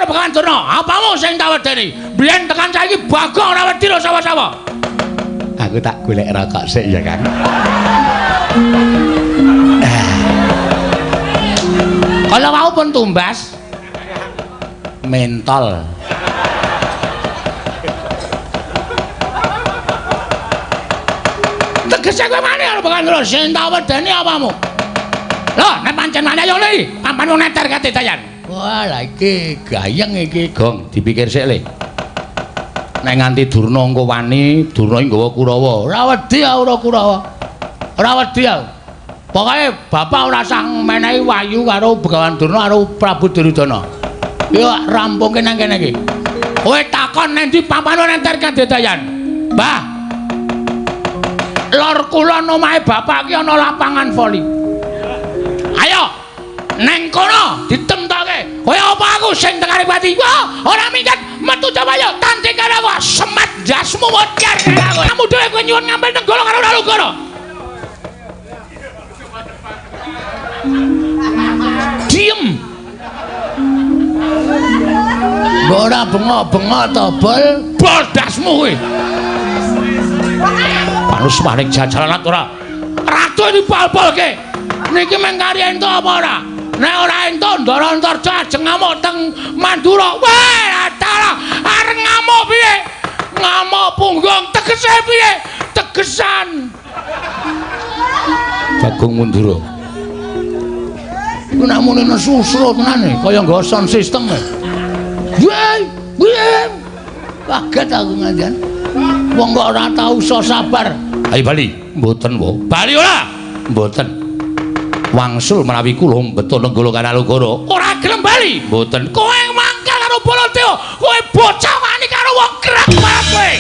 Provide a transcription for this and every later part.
karo Begawan Durna? Apamu sing tak wedeni? Biyen tekan saiki Bagong ora wedi lho sawah-sawah. Aku tak golek rokok sik ya, Kang. Kala wau pun tumbas mentol. Tegese kowe wani karo Begawan Durna sing tak wedeni apamu? Lho, nek pancen wani ayo li, pampan wong neter kadedayan. Wah, lha iki gayeng iki, Gong, dipikir sik le. Nek nganti Durna engko wani, Durna iki nggawa Kurawa. Ora wedi aku ora Kurawa. Ora wedi aku. Pokoke bapak ora usah menehi wahyu karo Begawan Durna karo Prabu Duryudana. Yo rampungke nang kene iki. Kowe takon nang ndi papan nenter kadedayan. Mbah. Lor kulon omahe bapak ki ana lapangan voli. Ayo neng kono ditemtoke. Kowe apa aku sing tekane pati? Wah, ora minggat metu Jawaya tanding karo aku semat jasmu wajar karo aku. Kamu dhewe kowe nyuwun ngambil Nenggala karo Nalugara. Diem. Mbok ora bengok-bengok to, Bol? Bol dasmu kowe. Panus maring jajalan ora. Ratu dipol-polke. Niki meng karya entuk apa ora? Nek ora entuk Ndara Antarja ajeng ngamuk teng Mandura. Wah, dalah areng ngamuk piye? Ngamuk punggung tegese piye? Tegesan. Bagong Mandura. Iku nek muni nesu-susro tenan kaya nggo sound system. Weh, weh. Kaget aku ngandian. Wong kok ora tau iso sabar. Ayo bali. Mboten, wo. Bali ora? Mboten. Wangsul menawi kula mbeto Nenggala Kanalugara. Ora gelem bali. Mboten. Kowe mangkel karo Baladewa, kowe bocah wani karo wong kerak banget kowe.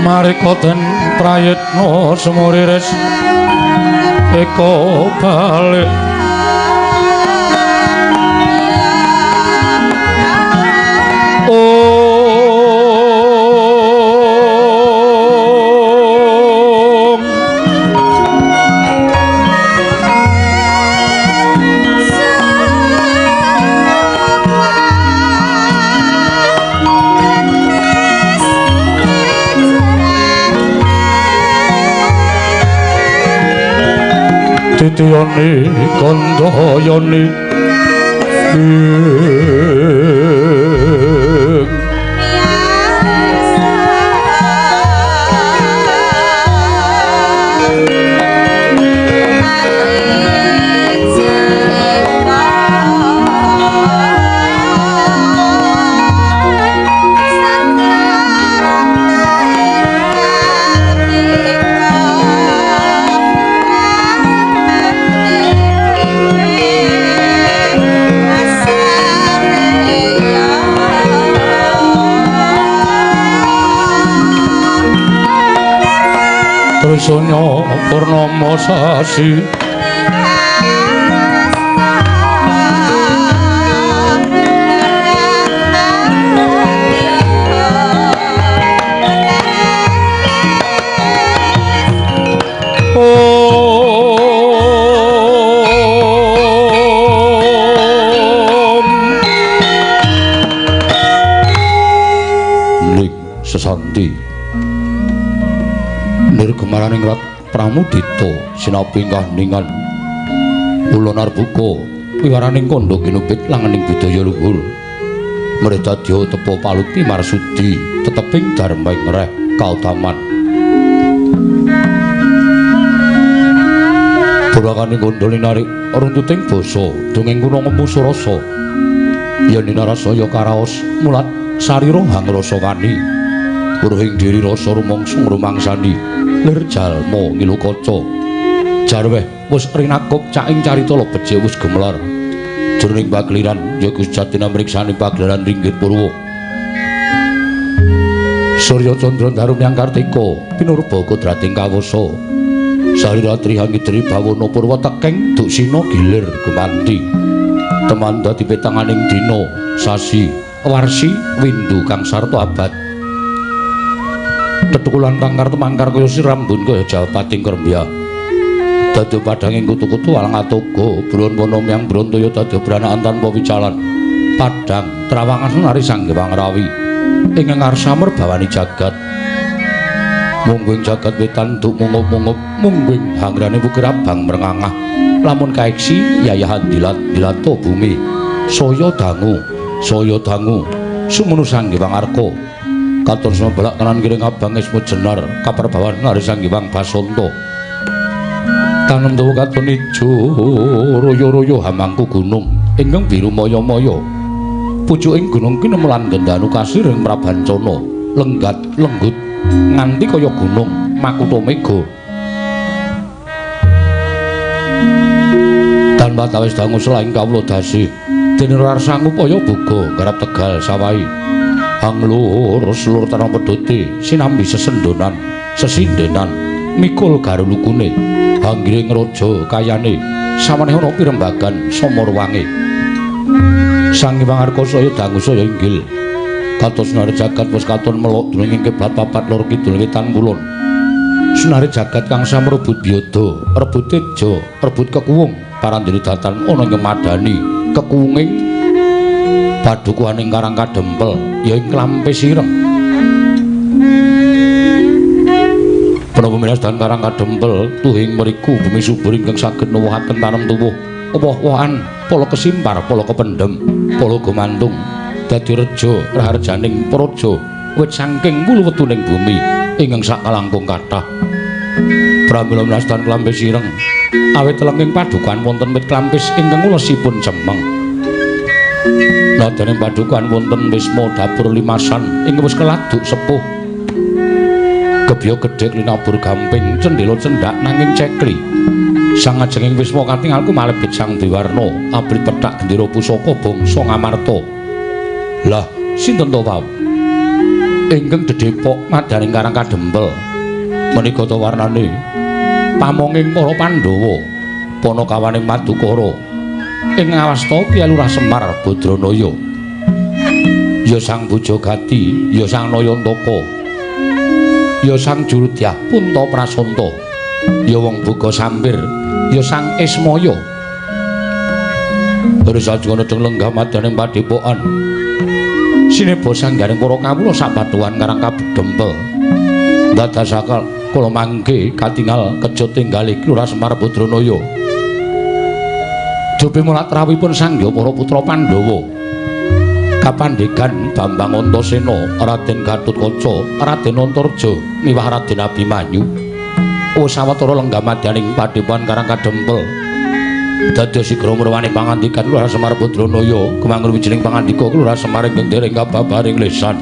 Marika den prayitna semuriris eka balik. Om Titiyani kandhayani ing Trisanya purnama sasi Om Ning sesanti nirgemaraning rat pramudita sinapi kahningan ulun arbuka wiwaraning kandha kinupit langening budaya luhur mredadya tepa palupi marsudi teteping dharma ing reh kautaman purwakaning kandha linarik runtuting basa dongeng kuna ngepusu rasa yen ninarasaya karaos mulat sarira hangrasa wani puruhing diri rasa rumangsa ngrumangsani lir jalma ngilu kaca jarweh wis rinakup caking carita becik wis gemelar jroning pageliran yaiku sejatine mriksani pagelaran ringgit purwa Surya Candra Daru Myang Kartika pinurba kodrating kawasa sarira trihangidri bawana purwa tekeng duksina gilir gumanti teman dadi petanganing dina sasi warsi windu kang sarta abad tetukulan kang kartemangkar kaya sirambun kaya japating krembya dadi padhanging kutu-kutu alang atoga bron wana myang brontaya dadi branakan tanpa wicalan padhang trawangan nari sanggewang rawi ing ngarsa merbawani jagat mungguing jagat wetan duk mungup-mungup mungguing hangrane wukir abang mrengangah lamun kaeksi yayahan dilat-dilato bumi saya dangu sumunu sanggewang arka katon sumebelak kanan kiring abang ismu jenar kaperbawan nari sanggewang basanta tanem dawa katon ijo royo-royo hamangku gunung ingkang biru maya-maya pucuking gunung kinemelan gendanu kasir ing prabancana lenggat lenggut nganti kaya gunung makutha mega tanpa tawis dangu selaing kawula dasi dene rarsa ngupaya boga garap tegal sawahi anglur selur tanah pedhote sinambi sesendonan sesindenan mikul garulukune hanggiring raja kayane sawaneh ana pirembagan samurwange Sang Hyang Arka saya dangu saya inggil kados senari jagat wis katon melok jroning kiblat papat lor kidul wetan kulon senari jagat kang samrebut biyada rebut teja rebut kekuwung parandene datan ana ing madani kekuwunging padukuhaning Karang Kadempel ya ing Klampis Ireng. Menapa minas dan Karang Kadempel tuhing mriku bumi subur ingkang saged nuwuhaken tanem tuwuh woh-wohan pala kesimpar pala kependhem pala gumantung dadi reja raharjaning praja wit saking wulu wetuning bumi ingkang sakalangkung kathah. Pramila minas dan Klampis Ireng awit telenging padukuhan wonten wit klampis ingkang ulesipun cemeng. Nadyaning padukuhan wonten wisma dapur limasan ingkang wis keladuk sepuh. Gebya gedhek linabur gamping cendhela cendhak nanging cekli. Sangajenging wisma katingal kumalebet Sang Dewarna abrit pethak gendera pusaka bangsa Ngamarta. Lah sinten to wau? Ingkang dedepok madaning Karang Kadempel menika ta warnane pamonging para Pandhawa panakawaning Madukara ing ngawasta Ki Lurah Semar Badranaya ya Sang Bujagati ya Sang Nayantaka ya Sang Jurudyah Punta Prasanta ya Wong Buga Sampir ya Sang Ismaya. Terus sajana deng lenggah madaning padepokan sineba sanggaring para kawula sapatuhan Karang Kadempel ndadasakal kula mangke katingal kejut tinggali Lurah Semar Badranaya jope mulat rawuhipun sangya para putra Pandhawa kapandhegan Bambang Antasena Raden Gatotkaca Raden Antarja miwah Raden Abimanyu sawetara lenggah madaning padepokan Karang Kadempel dados sigra murwane pangandikan Lurah Semar Badranaya kemangun wijining pangandika Lurah Semar ingkang dereng kababaring lesan.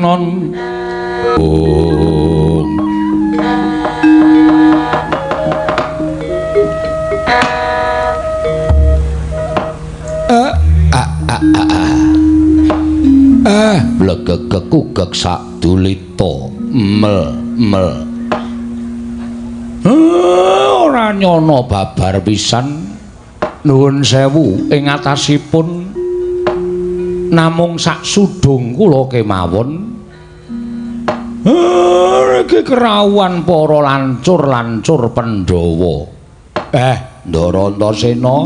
Non. Om. Blegegekugek sadulita mel mel. Ora nyono babar pisan. Nuwun sewu ing atasipun namung sak sudung kula kemawon. Iki kerawuhan para lancur-lancur Pandhawa. Ndara Antasena,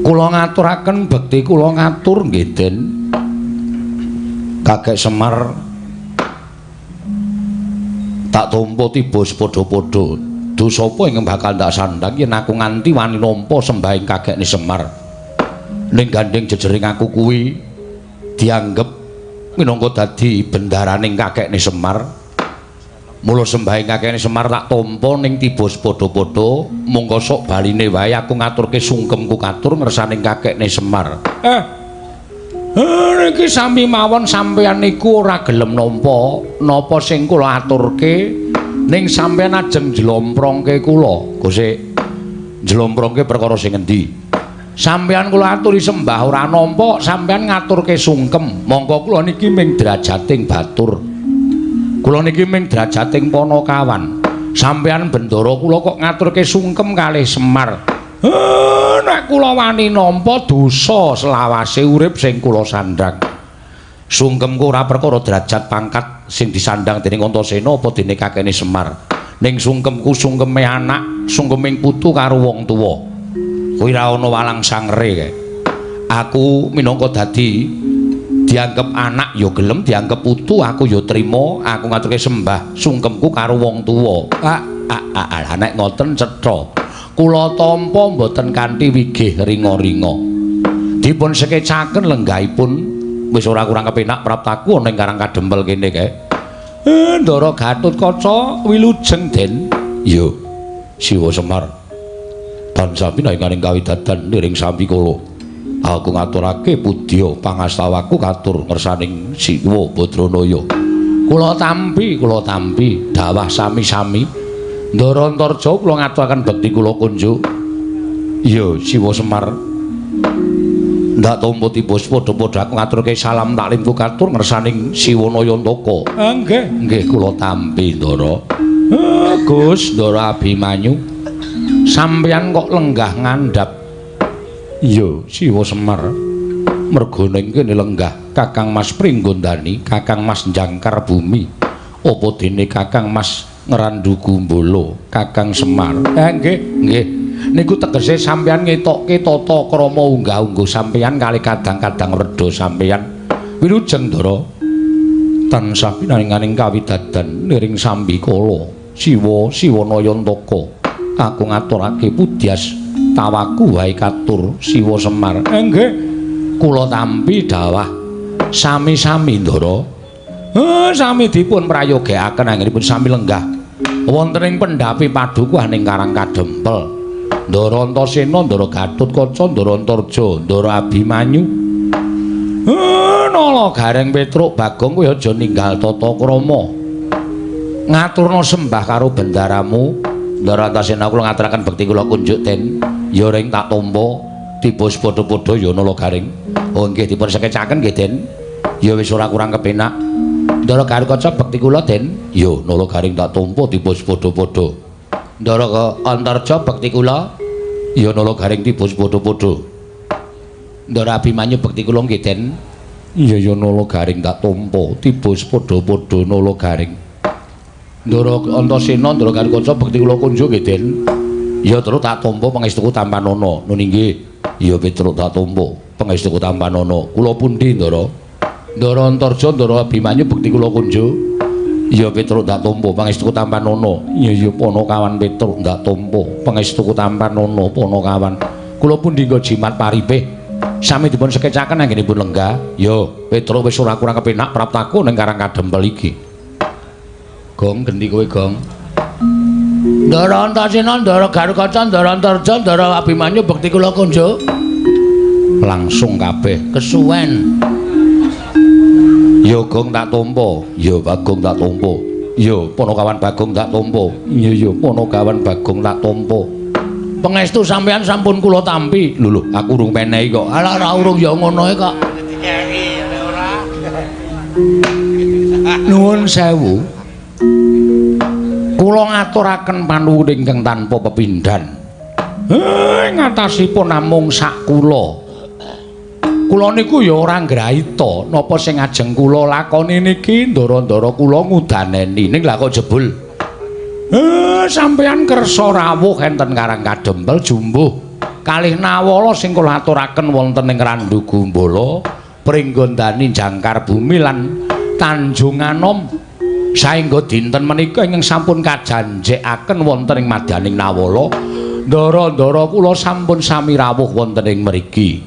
kula ngaturaken bekti kula ngatur nggih Den. Kakek Semar tak tampa tiba sepadha-padha. Dosa apa ingkang bakal ndak sandhang yen aku nganti wani nampa sembahing kakekne Semar. Ning gandeng jejering aku kuwi dianggep minangka dadi bendaraning kakekne Semar. Mula sembahing kakekne Semar tak tampa ning tiba sepadha-padha, mongko sok baline wae aku ngaturke sungkemku katur ngersaning kakekne Semar. Niki sami mawon sampeyan niku ora gelem nampa napa sing kula aturke, ning sampeyan ajeng njlomprongke kula. Gusik, njlomprongke perkara sing endi? Sampeyan kula aturi sembah ora nampa, sampeyan ngaturke sungkem. Mongko kula niki ming drajating batur. Kula niki ming drajating panakawan. Sampeyan bendara kula kok ngaturke sungkem kalih Semar. Nek kula wani nampa dosa selawase urip sing kula sandhang. Sungkemku ora perkara derajat pangkat sing disandhang dening Antasena apa dene kakene Semar. Ning sungkemku sungkeme anak, sungkeming putu karo wong tuwa. Kuwi ra ana walang sangre kae. Aku minangka dadi dianggep anak ya gelem, dianggep putu aku ya trima, aku ngaturke sembah sungkemku karo wong tuwa. Ah, nek ngoten cetha. Kula tampa mboten kanthi wigih ringa-ringa. Dipun sekecaken lenggahipun wis ora kurang kepenak praptaku ana ing Karang Kadempel kene kae. Ndara Gatotkaca wilujeng Den. Iya. Siwa Semar. Tansah pinanganing kawidadan niring sampi kula. Aku ngaturake pudya pangastawaku katur ngersaning Siwa Badranaya. Kula tampi dawah sami-sami. Ndara Antarja kula ngaturaken bekti kula kunjuk. Iya, Siwa Semar. Ndak tampa tiba padha-padha aku ngaturke salam taklimku katur ngersaning Siwa Nayantaka. Nggih, nggih kula tampi Ndara. Gus Ndara Abimanyu. Sampeyan kok lenggah ngandhap. Iya, Siwa Semar. Merga ning kene lenggah Kakang Mas Pringgondani, Kakang Mas Jangkar Bumi. Apa dene Kakang Mas Ngrandu Gumbala, Kakang Semar. Nggih, nggih. Niku tegese sampeyan ngetokke tata krama unggah-ungguh sampeyan kali kadang-kadang werda sampeyan. Wilujeng Ndara. Tansah pinaringaning kawidadan niring sambikala Siwa Siwa Nayantaka. Aku ngaturake pudyas tawaku wae katur Siwa Semar. Nggih. Kula tampi dawah sami-sami Ndara. Sami dipun prayogekaken anggenipun sami lenggah wonten ing pendhapi padukuhan ing Karang Kadempel. Ndara Antasena, Ndara Gatotkaca, Ndara Antarja, Ndara Abimanyu. Nala Gareng Petruk Bagong kowe aja ninggal tata krama. Ngaturna sembah karo bendaramu. Ndara Antasena kula ngaturaken bekti kula kunjuk Den. Ya ring tak tampa tiba padha-padha ya Nala Gareng. Oh nggih dipun sekecaken nggih Den. Ya wis ora kurang kepenak. Ndara Gatotkaca bekti kula Den. Ya Nala Gareng tak tampa tiba padha-padha. Ndara Antarja bekti kula. Ya Nala Gareng tiba padha-padha. Ndara Abimanyu bekti kula nggih Den. Iya ya Nala Gareng tak tampa tiba padha-padha Nala Gareng. Ndara Antasena, Ndara Gatotkaca bekti kula kunjuk nggih Den. Ya terus tak tampa pangestuku tampanana. Nun inggih. Ya Petruk tak tampa pangestuku tampanana. Kula pundi Ndara? Ndara Antarja, Ndara Abimanyu bekti kula kunjuk. Ya Petruk ndak tampa pangestuku tampanana. Iya ya Panakawan Petruk ndak tampa pangestuku tampanana Panakawan. Kula pundi nggo jimat paripih. Sami dipun sekecaken anggenipun lenggah. Ya Petruk wis ora kurang kepenak praptaku ning Karang Kadempel iki. Gong gendi kowe Gong. Ndara Antasena, Ndara Gatotkaca, Ndara Antarja, Ndara Abimanyu bekti kula kunjuk. Langsung kabeh kesuwen. Ya Gong tak tampa, ya Bagong tak tampa. Ya Panakawan Bagong tak tampa. Iya ya Panakawan Bagong tak tampa. Pangestu sampeyan sampun kula tampi. Lho lho, aku urung menehi kok. Alah ora urung ya ngono e kok. Nuwun sewu. Kula ngaturaken panuwun ingkang tanpa pepindhan. Ngatasipun namung sak kula. Kula niku ya ora ngraita napa sing ajeng kula lakoni niki ndara-ndara kula ngudaneni ning lha kok jebul. Sampeyan kersa rawuh enten Karang Kadempel jumbuh kalih nawala sing kula aturaken wonten ing Randu Gumbala, Pringgondani Jangkar Bumi lan Tanjung Anom. Saengga dinten menika ingkang sampun kajanjekaken wonten ing madyaning nawala, ndara-ndara kula sampun sami rawuh wonten ing mriki.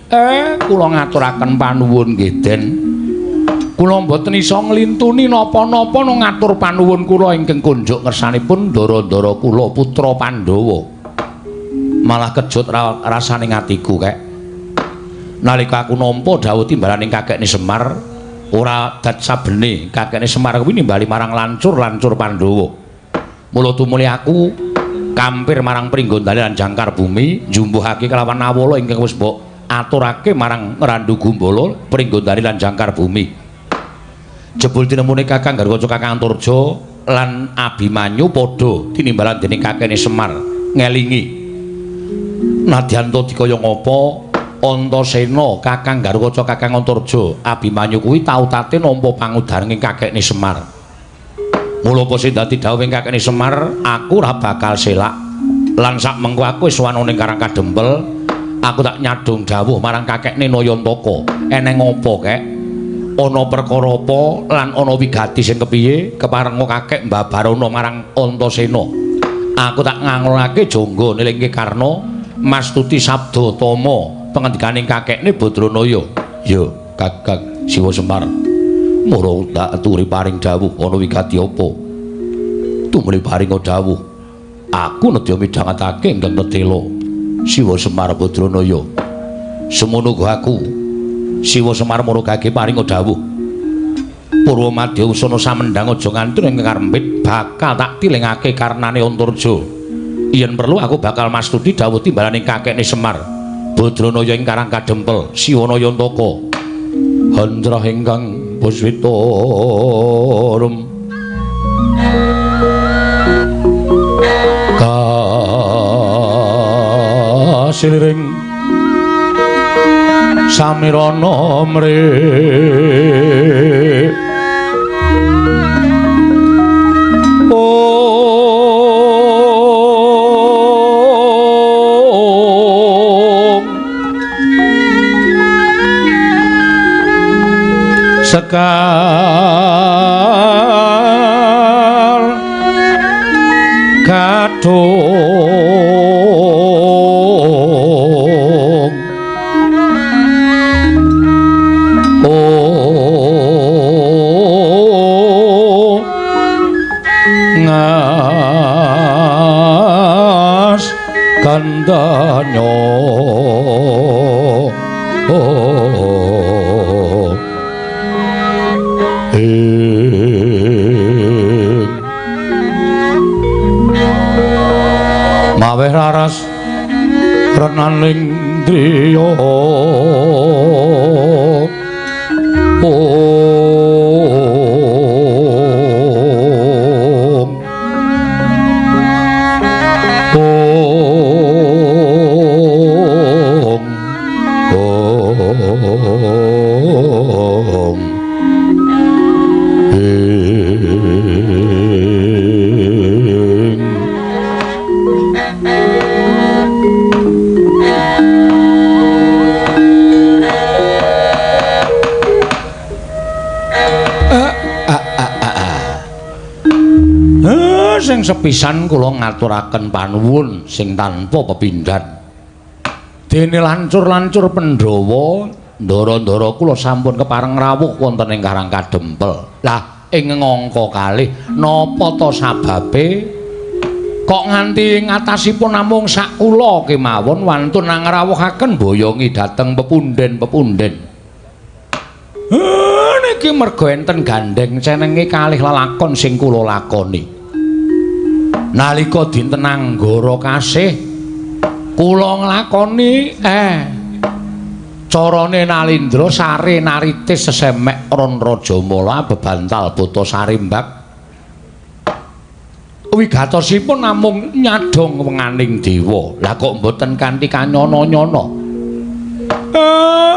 Kula ngaturaken panuwun nggih Den. Kula mboten iso nglintuni napa-napa ngatur panuwun kula ingkang kunjuk ngersanipun ndara-ndara kula putra Pandhawa. Malah kejut rasane atiku kek. Nalika aku nampa dawuh timbalaning kakekne Semar, ora dat sabene kakekne Semar kuwi nimbali marang lancur-lancur Pandhawa. Mula tumuli aku kampir marang Pringgondani lan Jangkar Bumi njumbuhake kelawan nawala ingkang wis mbok aturake marang Randu Gumbala, Pringgondani lan Jangkar Bumi. Jebul tinemune Kakang Garwaca Kakang Antarja lan Abimanyu padha tinimbalan dening kakekne Semar ngelingi. Nadyan ta dikaya ngapa Antasena Kakang Garwaca Kakang Antarja Abimanyu kuwi tau tate nampa pangudaring kakekne Semar. Mula apa sing dadi dawuhing kakekne Semar, aku ora bakal selak. Lan sak mengko aku wis sowan ning Karang Kadempel, aku tak nyadong dawuh marang kakekne Nayantaka. Eneng apa kek? Ana perkara apa lan ana wigati sing kepiye keparenga kakek mbabarana marang Antasena. Aku tak nganglake jangga nilingke Karna mastuti sabda tama pengendikaning kakekne Badranaya. Ya, Kakang Siwa Semar. Mara tak aturi paring dawuh ana wigati apa? Tumuli paring dawuh. Aku nedya midhangetake ingkang tetela Siwa Semar Badranaya. Semono uga aku Siwa Semar mara gage paring dawuh. Purwa madya usana samendhang aja nganti ing karempit bakal tak tilingake karnane Antarja. Yen perlu aku bakal mastuti dawuh timbalaning kakekne Semar Badranaya ing Karang Kadempel Siwa Nayantaka. Handrah ingkang puswita rum kasiliring samirana mri Sekar kadung oh ngas kandanyo oh maweh raras renaning driya om om om Sing sepisan kula ngaturaken panuwun sing tanpa pepindhan. Dene lancur-lancur Pandhawa, ndara-ndara kula sampun kepareng rawuh wonten ing Karang Kadempel. Lah ing ngangka kalih napa ta sababe kok nganti ngatasipun namung sak kula kemawon wantun angrawuhaken boyongi dhateng pepunden-pepunden. Niki merga enten gandeng cenenge kalih lelakon sing kula lakoni. Nalika dinten Anggara kasih kula nglakoni carane Nalindra sare naritis sesemek ron Rajamala bebantal buta sarimbak. Wigatosipun namung nyadhong wenganing dewa. Lah kok mboten kanthi kanyana-nyana.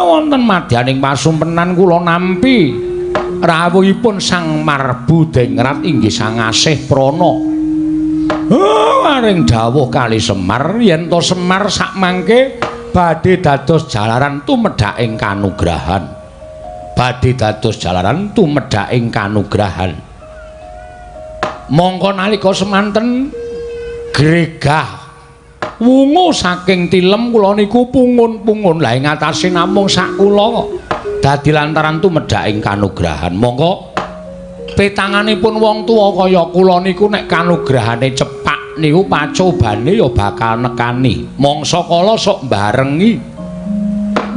Wonten madyaning pasumpenan kula nampi rawuhipun Sang Marbu Dengrat inggih Sang Asih Prana. Aring dawuh kali Semar yen to Semar sakmangke badhe dados jalaran tumedhaking kanugrahan. Badhe dados jalaran tumedhaking kanugrahan. Mongko nalika semanten gregah wungu saking tilem kula niku pungun-pungun. Lah ing atase namung sak kula kok dadi lantaran tumedhaking kanugrahan. Mongko petanganipun wong tuwa kaya kula niku nek kanugrahane cepak niku pacobane ya bakal nekani. Mangsa kala sok mbarengi.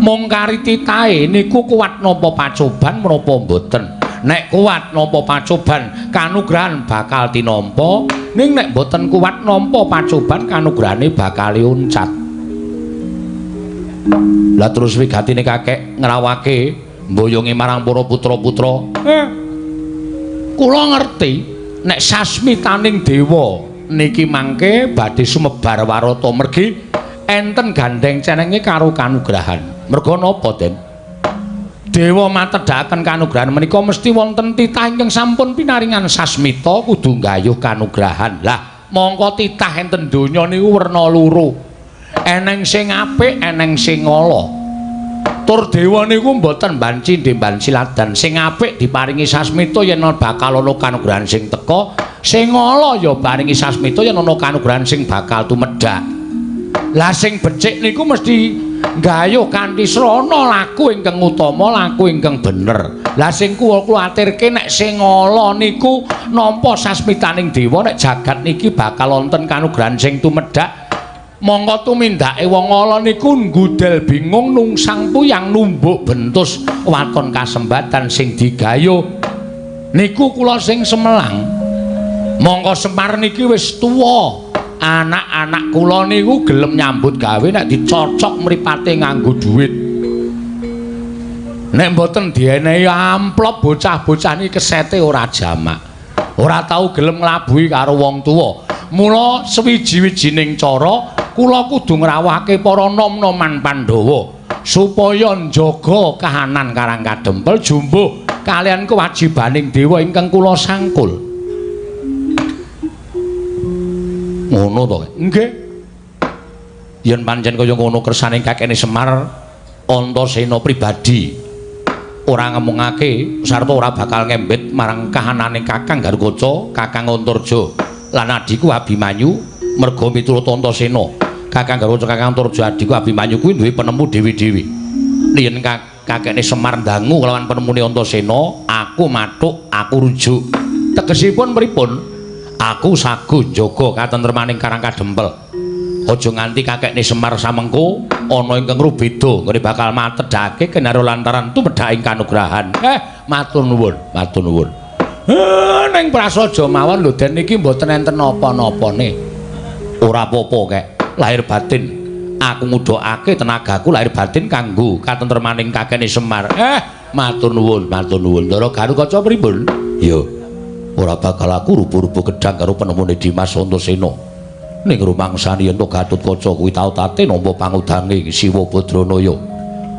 Mung kari titahe niku kuat napa pacoban menapa mboten. Nek kuat nampa pacoban kanugrahan bakal tinampa, ning nek mboten kuat nampa pacoban kanugrahane bakal uncat. Lah terus wigatine kakek ngrawake mboyonge marang para putra-putra. Kula ngerti nek sasmitaning dewa niki mangke badhe sumebar warata mergi enten gandeng cenenge karo kanugrahan. Merga napa, Den? Dewa matedhaken kanugrahan menika mesti wonten titah ingkang sampun pinaringan sasmita kudu nggayuh kanugrahan. Lah, mongko titah enten donya niku werna loro. Eneng sing apik, eneng sing ala. Tur dewa niku mboten banci ndemban siladan. Sing apik diparingi sasmita yen bakal ana kanugrahan sing teka, sing ala ya paringi sasmita yen ana kanugrahan sing bakal tumedhak. Lah sing becik niku mesti nggayuh kanthi srana laku ingkang utama, laku ingkang bener. Lah sing kula kuwatirke nek sing ala niku nampa sasmitaning dewa nek jagat niki bakal wonten kanugrahan sing tumedhak. Mongko tumindake wong ala niku nggudel bingung nungsang puyang numbuk bentus waton kasembatan sing digayuh. Niku kula sing semelang. Mongko Semar niki wis tuwa. Anak-anak kula niku gelem nyambut gawe nek dicocok mripate nganggo dhuwit. Nek mboten dienehi amplop bocah-bocah niki kesete ora jamak. Ora tau gelem nglabuhi karo wong tuwa. Mula sewiji-wijining cara kula kudu ngrawuhake para nom-noman Pandhawa supaya njaga kahanan Karang Kadempel jumbuh kaliyan kewajibaning dewa ingkang kula sangkul. Ngono to? Nggih. Yen pancen kaya ngono kersane kakene Semar Antasena pribadi ora ngemungake sarta ora bakal ngembet marang kahanane Kakang Garukaca, Kakang Antarja lan adhiku Abimanyu merga miturut Antasena. Kakang Garukaca, Kakang Antarja, adhiku Abimanyu kuwi duwe penemu dhewe-dhewe. Yen kakene Semar ndangu kelawan penemune Antasena, aku mathuk, aku rujuk. Tegesipun pripun? Aku sago njaga katentremaning Karang Kadempel. Aja nganti kakekne Semar samengko ana ingkang rubeda nggone bakal matedhake kenaro lantaran tumedhaking kanugrahan. Matur nuwun, matur nuwun. Ning prasaja mawon lho Den niki mboten enten napa-napane. Ora apa-apa kek, lahir batin. Aku ngudhokake tenagaku lahir batin kanggo katentremaning kakekne Semar. Matur nuwun, matur nuwun. Ndara Garukaca pripun? Ya. Ora bakal aku rubuh-rubuh gedhang karo penemune Dimas Antasena. Ning rumangsane yen to Gatotkaca kuwi tau tate nampa pangudange Siwa Badranaya.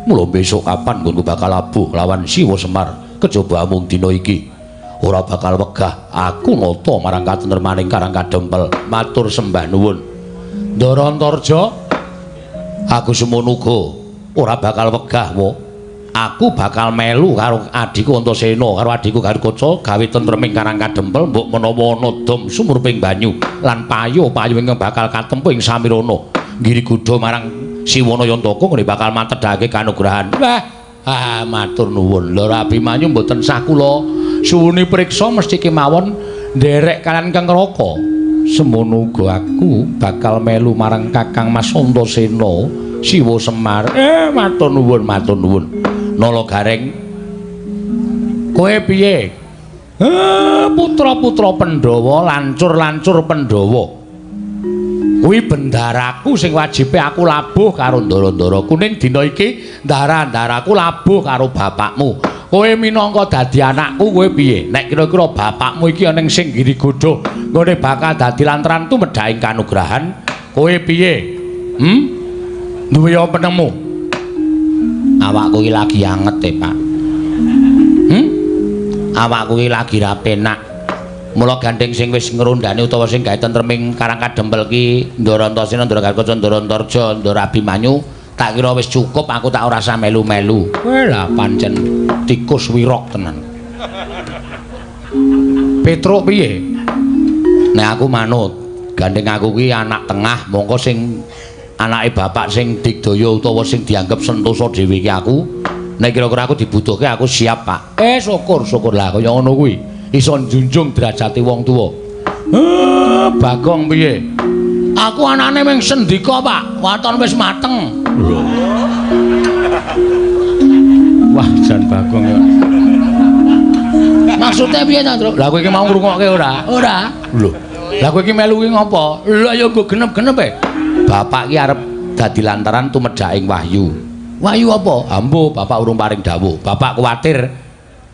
Mula besok kapan nggonku bakal labuh lawan Siwa Semar kejaba amung dina iki. Ora bakal wegah aku nata marang katentremaning Karang Kadempel. Matur sembah nuwun. Ndara Antarja, aku semono uga ora bakal wegah wo. Aku bakal melu karo adhiku Antasena karo adhiku Garukaca gawe tentreming Karang Kadempel mbok menawa ana dom sumurping banyu lan payo-payo ingkang bakal katempuh ing samirana nggiri gudha marang Siwana Yantaka ngene bakal matedhake kanugrahan. Wah, matur nuwun. Lho Abimanyu mboten sah kula suwuni priksa mesti kemawon nderek kalian Kang Raka. Semono uga aku bakal melu marang Kakang Mas Antasena Siwa Semar. Matur nuwun, matur nuwun. Nala Gareng Kowe piye? Putra-putra Pandhawa, lancur-lancur Pandhawa. Kuwi bendaraku sing wajibe aku labuh karo ndara-ndaraku ning dina iki ndara-ndaraku labuh karo bapakmu. Kowe minangka dadi anakku kowe piye? Nek kira-kira bapakmu iki ana sing giri godho, nggone bakal dadi lantaran tumedhaking kanugrahan, kowe piye? Duwe apa penemu? Awakku iki lagi anget e, Pak. Awakku iki lagi ra penak. Mula gandeng sing wis ngrondani utawa sing gawe tentreming Karang Kadempel ki Ndara Antasena, Ndara Gatotkaca, Ndara Antarja, Ndara Abimanyu, tak kira wis cukup aku tak ora usah melu-melu. Weh lah pancen tikus wirok tenan. Petruk piye? Nek aku manut, gandeng aku ki anak tengah, mongko sing anake bapak sing digdaya utawa sing dianggep sentosa dhewe ki aku. Nek kira-kira aku dibutuhke aku siap, Pak. Syukur, syukur lah kaya ngono kuwi. Iso njunjung derajate wong tuwa. Bagong piye? Aku anane mung sendika, Pak. Waton wis mateng. Lho. Wah, jan Bagong ya. Maksudnya piye ta, Truk? Lah kowe iki mau ngrungokke ora? Ora. Lho. Lah kowe iki melu ki ngopo? Lah ya nggo genep-genep e. Bapak ki arep dadi lantaran tumedhaking wahyu. Wahyu apa? Ambo, bapak urung paring dawuh. Bapak kuwatir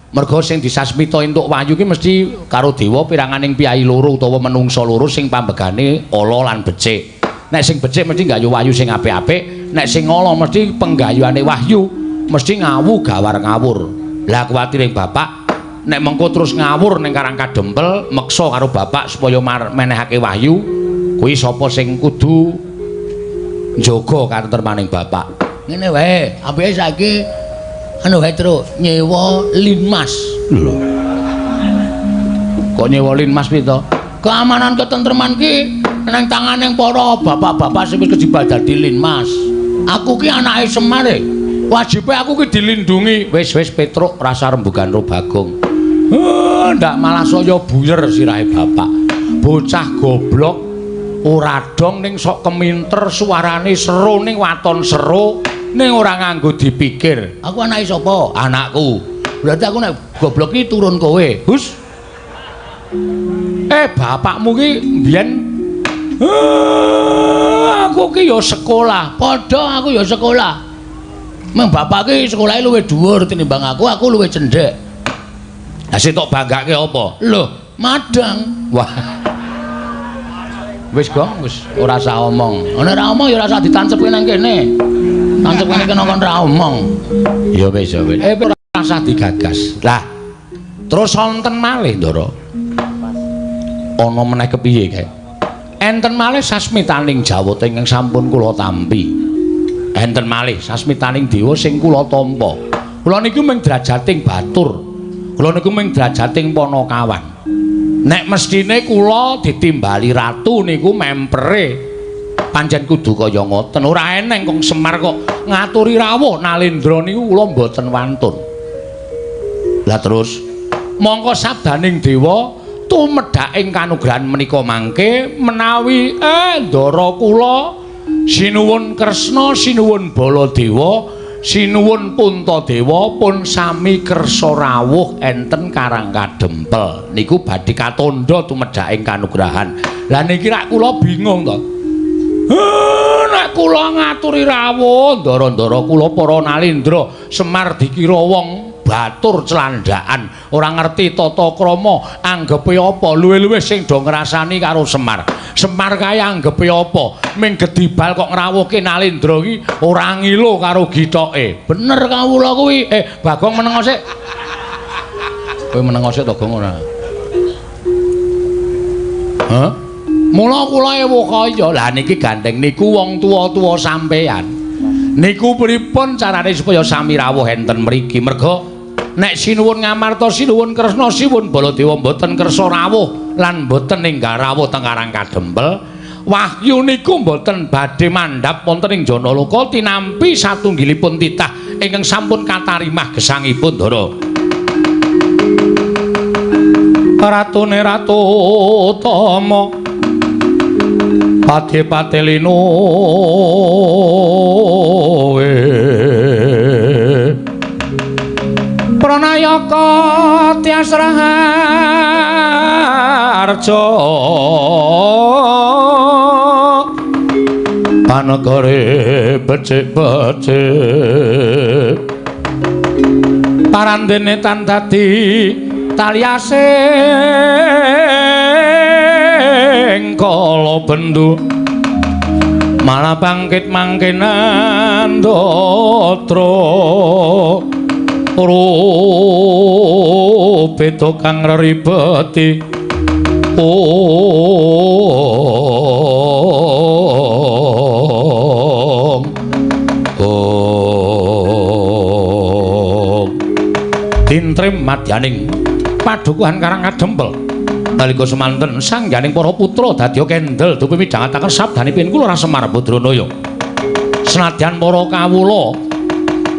mergo sing disasmita entuk wahyu ki mesti karo dewa piranganing piyai loro utawa menungsa loro sing pambegane ala lan becik. Nek sing becik mesti nggayuh wahyu sing apik-apik, nek sing ala mesti penggayuhane wahyu mesti ngawu gawar ngawur. Lah kuwatir ing bapak nek mengko terus ngawur ning Karang Kadempel meksa karo bapak supaya menehake wahyu, kuwi sapa sing kudu njaga katentremaning bapak. Ngene wae, apike saiki anu wae Truk, nyewa linmas. Lho. Kok nyewa linmas piye to? Keamanan ketentreman ki nang tangane para bapak-bapak sing wis kejebak dadi linmas. Aku ki anake Semar e. Wajibe aku ki dilindungi. Wis wis Petruk rasa rembugan ro Bagong. Ndak malah saya buyer sirahe bapak. Bocah goblok ora dong ning sok keminter suarane seru ning waton seru ning ora nganggo dipikir. Aku anake sapa? Anakku. Berarti aku nek goblok ki turun kowe. Hus. Bapakmu ki mbiyen aku ki ya sekolah. Padha aku ya sekolah. Meng bapak ki sekolahe luwih dhuwur tinimbang aku, aku luwih cendhek. Lah sing tok banggake apa? Lho, madang. Wah. Wis Gong, wis ora usah omong. Nek ora omong ya ora usah ditancepke nang kene. Tancepke nang kene kon ora omong. Ya wis ya wis. Ora usah digagas. Lah, terus wonten malih, Ndara. Ana meneh kepiye kae? Enten malih sasmitaning Jawata ingkang sampun kula tampi. Enten malih sasmitaning dewa sing kula tampa. Kula niku mung drajating batur. Kula niku mung drajating panakawan. Nek mestine kula ditimbali ratu niku mempere pancen kudu kaya ngoten. Ora eneng kong Semar kok ngaturi rawuh Nalendra niku kula mboten wantun. Lah terus mongko sabdaning dewa tumedhaking kanugrahan menika mangke menawi ndara kula sinuwun Kresna, sinuwun Baladewa, sinuwun Puntadewa pun sami kersa rawuh enten Karang Kadempel niku badhe katandha tumedhaking kanugrahan. Lah niki rak kula bingung to. Nek kula ngaturi rawuh ndara-ndara kula para Nalendra Semar dikira wong batur celandaan, ora ngerti tata krama, anggepe apa, luwih-luwih sing do ngrasani karo Semar. Semar kae anggepe apa? Ming gedibal kok ngrawuhke Nalendra iki ora ngilo karo githoke. Bener kawula kuwi. Bagong meneng sik. Kowe meneng sik to, Gong, ora? Hah? Mula kula ewuh kaya. Lah niki gandeng niku wong tuwa-tuwa sampeyan. Niku pripun carane supaya sami rawuh enten mriki? Merga nek sinuwun Ngamarta, sinuwun Kresna, sinuwun Baladewa mboten kersa rawuh lan mboten enggal rawuh teng Karang Kadempel, wahyu niku mboten badhe mandhap wonten ing Janaloka tinampi satunggilipun titah ingkang sampun katarimah gesangipun Ndara. Ratune Ratu Utama pati-pati linuwe Pranayaka Tias Raharja panegare becik-becik parandene tan dadi taliasing kala bendu malah bangkit mangkenan datra rupita kang reribeti ong ong tintrim madyaning padukuhan Karang Kadempel nalika semanten sangganing para putra dadya kendel dupi midhangetaken sabdanipun kula Semar Badranaya. Senadyan para kawula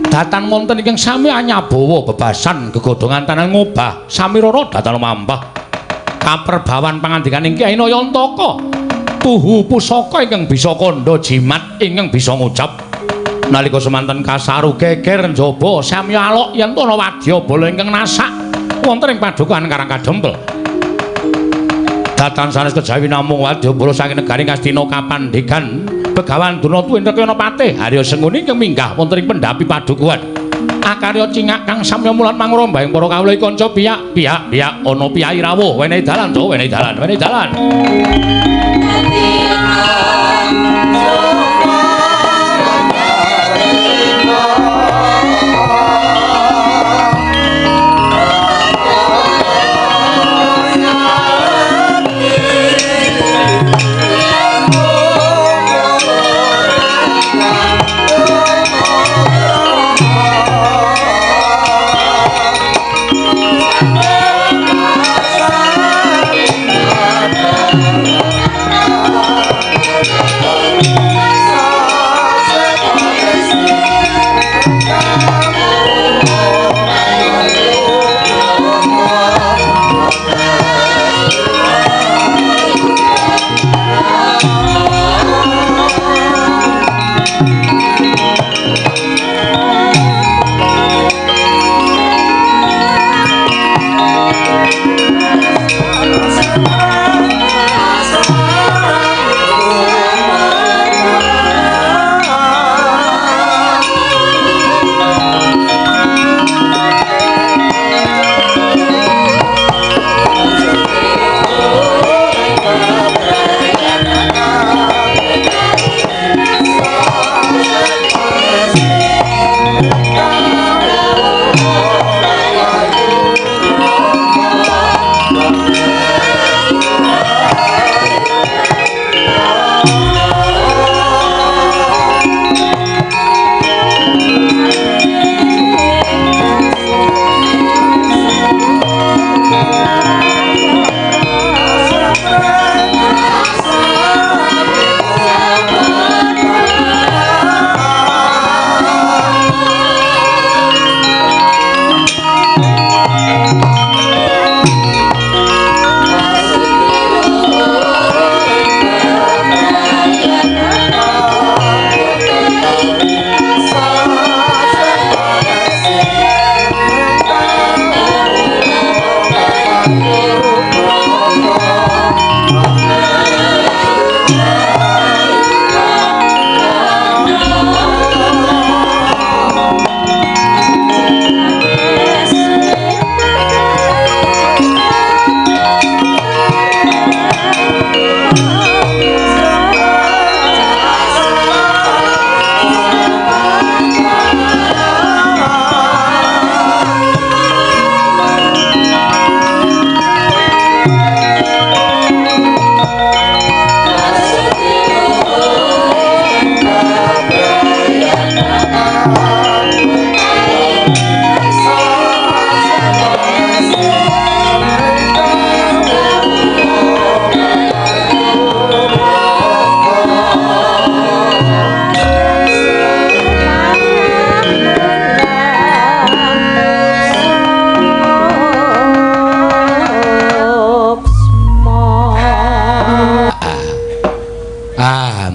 datan wonten ingkang sami anyabawa bebasan gegodhongan tanah ngobah samirara datan mampah kaperbawan pangandikaning Kyai Nayantaka tuhu pusaka ingkang bisa kandha jimat ingkang bisa ngucap. Nalika semanten kasaru geger njaba sami alok yen ana wadyabala ingkang nasak wonten ing padukuhan Karang Kadempel. Datan sanes kejawi namung wadyabala saking negari Ngastina kapandegan Begawan Durna tuwin Rekayana Patih Arya Sengkuni ingkang minggah wonten ing pendhapi padukuhan. Akarya cingak kang samya mulat mangromba ing para kawula kanca piyak piyak piyak ana piyayi rawuh wenehi dalan to wenehi dalan wenehi dalan.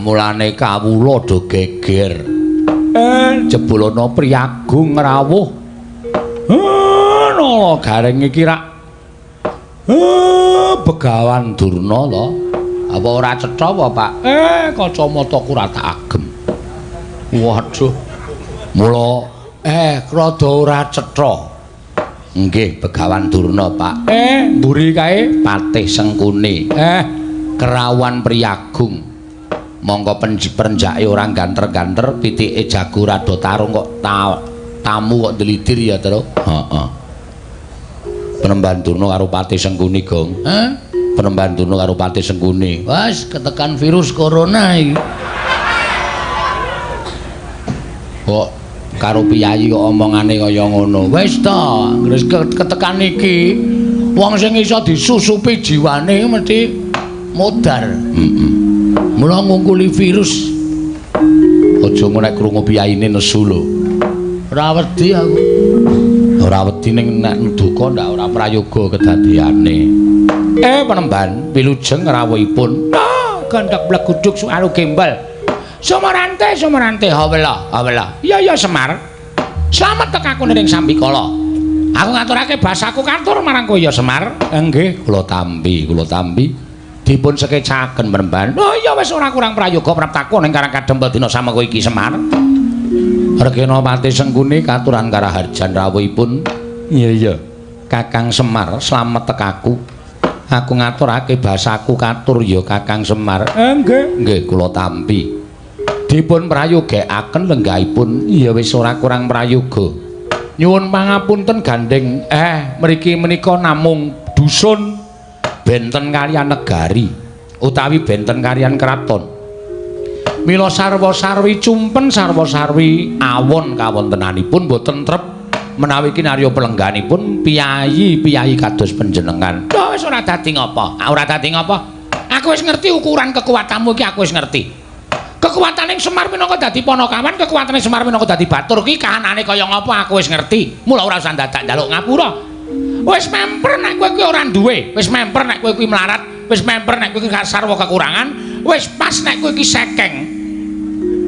Mulane kawula do geger. Jebul ana priyagung rawuh. Nala Gareng iki rak Begawan Durna to. Apa ora cetha apa, Pak? Kacamataku ora tak agem. Waduh. Mula rada ora cetha. Nggih, Begawan Durna, Pak. Mburi kae Patih Sengkuni. Kerawan Priyagung. Mongko perenjake ora ganter-ganter, pitike jago rada tarung kok tamu kok ndelidir ya, Tru. Heeh. Penemban Durna karo Patih Sengkuni, Gong. Hah? Penemban Durna karo Patih Sengkuni. Wes ketekan virus corona iki. Kok karo piyayi kok omongane kaya ngono. Wis ta, wis ketekan iki wong sing iso disusupi jiwane mesti modar. Heeh. Mula ngungkuli virus. Aja ngono nek krungu piyayine nesu lho. Ora wedi aku. Ora wedi ning nek duka ndak ora prayoga kedadeane. Penemban wilujeng rawuhipun. Ah, gandhak bleguduk suaru gembal. Sumarante, sumarante, hawela, hawela. Iya iya Semar. Slamet tekaku ning sambikala. Aku ngaturake basaku katur marang kowe ya Semar. Nggih, kula tampi, kula tampi. Dipun sekecaken penemban. Oh iya wis ora kurang prayoga praptaku ning Karang Kadempel dina samengko iki Semar. Regena Patih Sengkuni katuran karaharjan rawuhipun. Iya iya. Kakang Semar, slamet tekaku. Aku ngaturake basaku katur ya Kakang Semar. Nggih. Nggih, kula tampi. Dipun prayogekaken lenggahipun. Ya wis ora kurang prayoga. Nyuwun pangapunten gandeng. Mriki menika namung dusun benten kaliyan negari utawi benten kaliyan kraton. Mila sarwa-sarwi cumpen sarwa-sarwi awon kawontenanipun boten trep menawi kinarya pelengganipun piyayi-piyayi kados panjenengan. Lho wis ora dadi ngapa? Ora dadi ngapa? Aku wis ngerti ukuran kekuatanmu iki, aku wis ngerti. Kekuatane Semar minangka dadi panakawan, kekuatane Semar minangka dadi batur ki kahanane kaya ngapa aku wis ngerti. Mula ora usah dadak njaluk ngapura. Wis memper nek kowe kuwi ora duwe, wis memper nek kowe kuwi melarat, wis memper nek kowe kuwi sarwa kekurangan, wis pas nek kowe iki sekeng.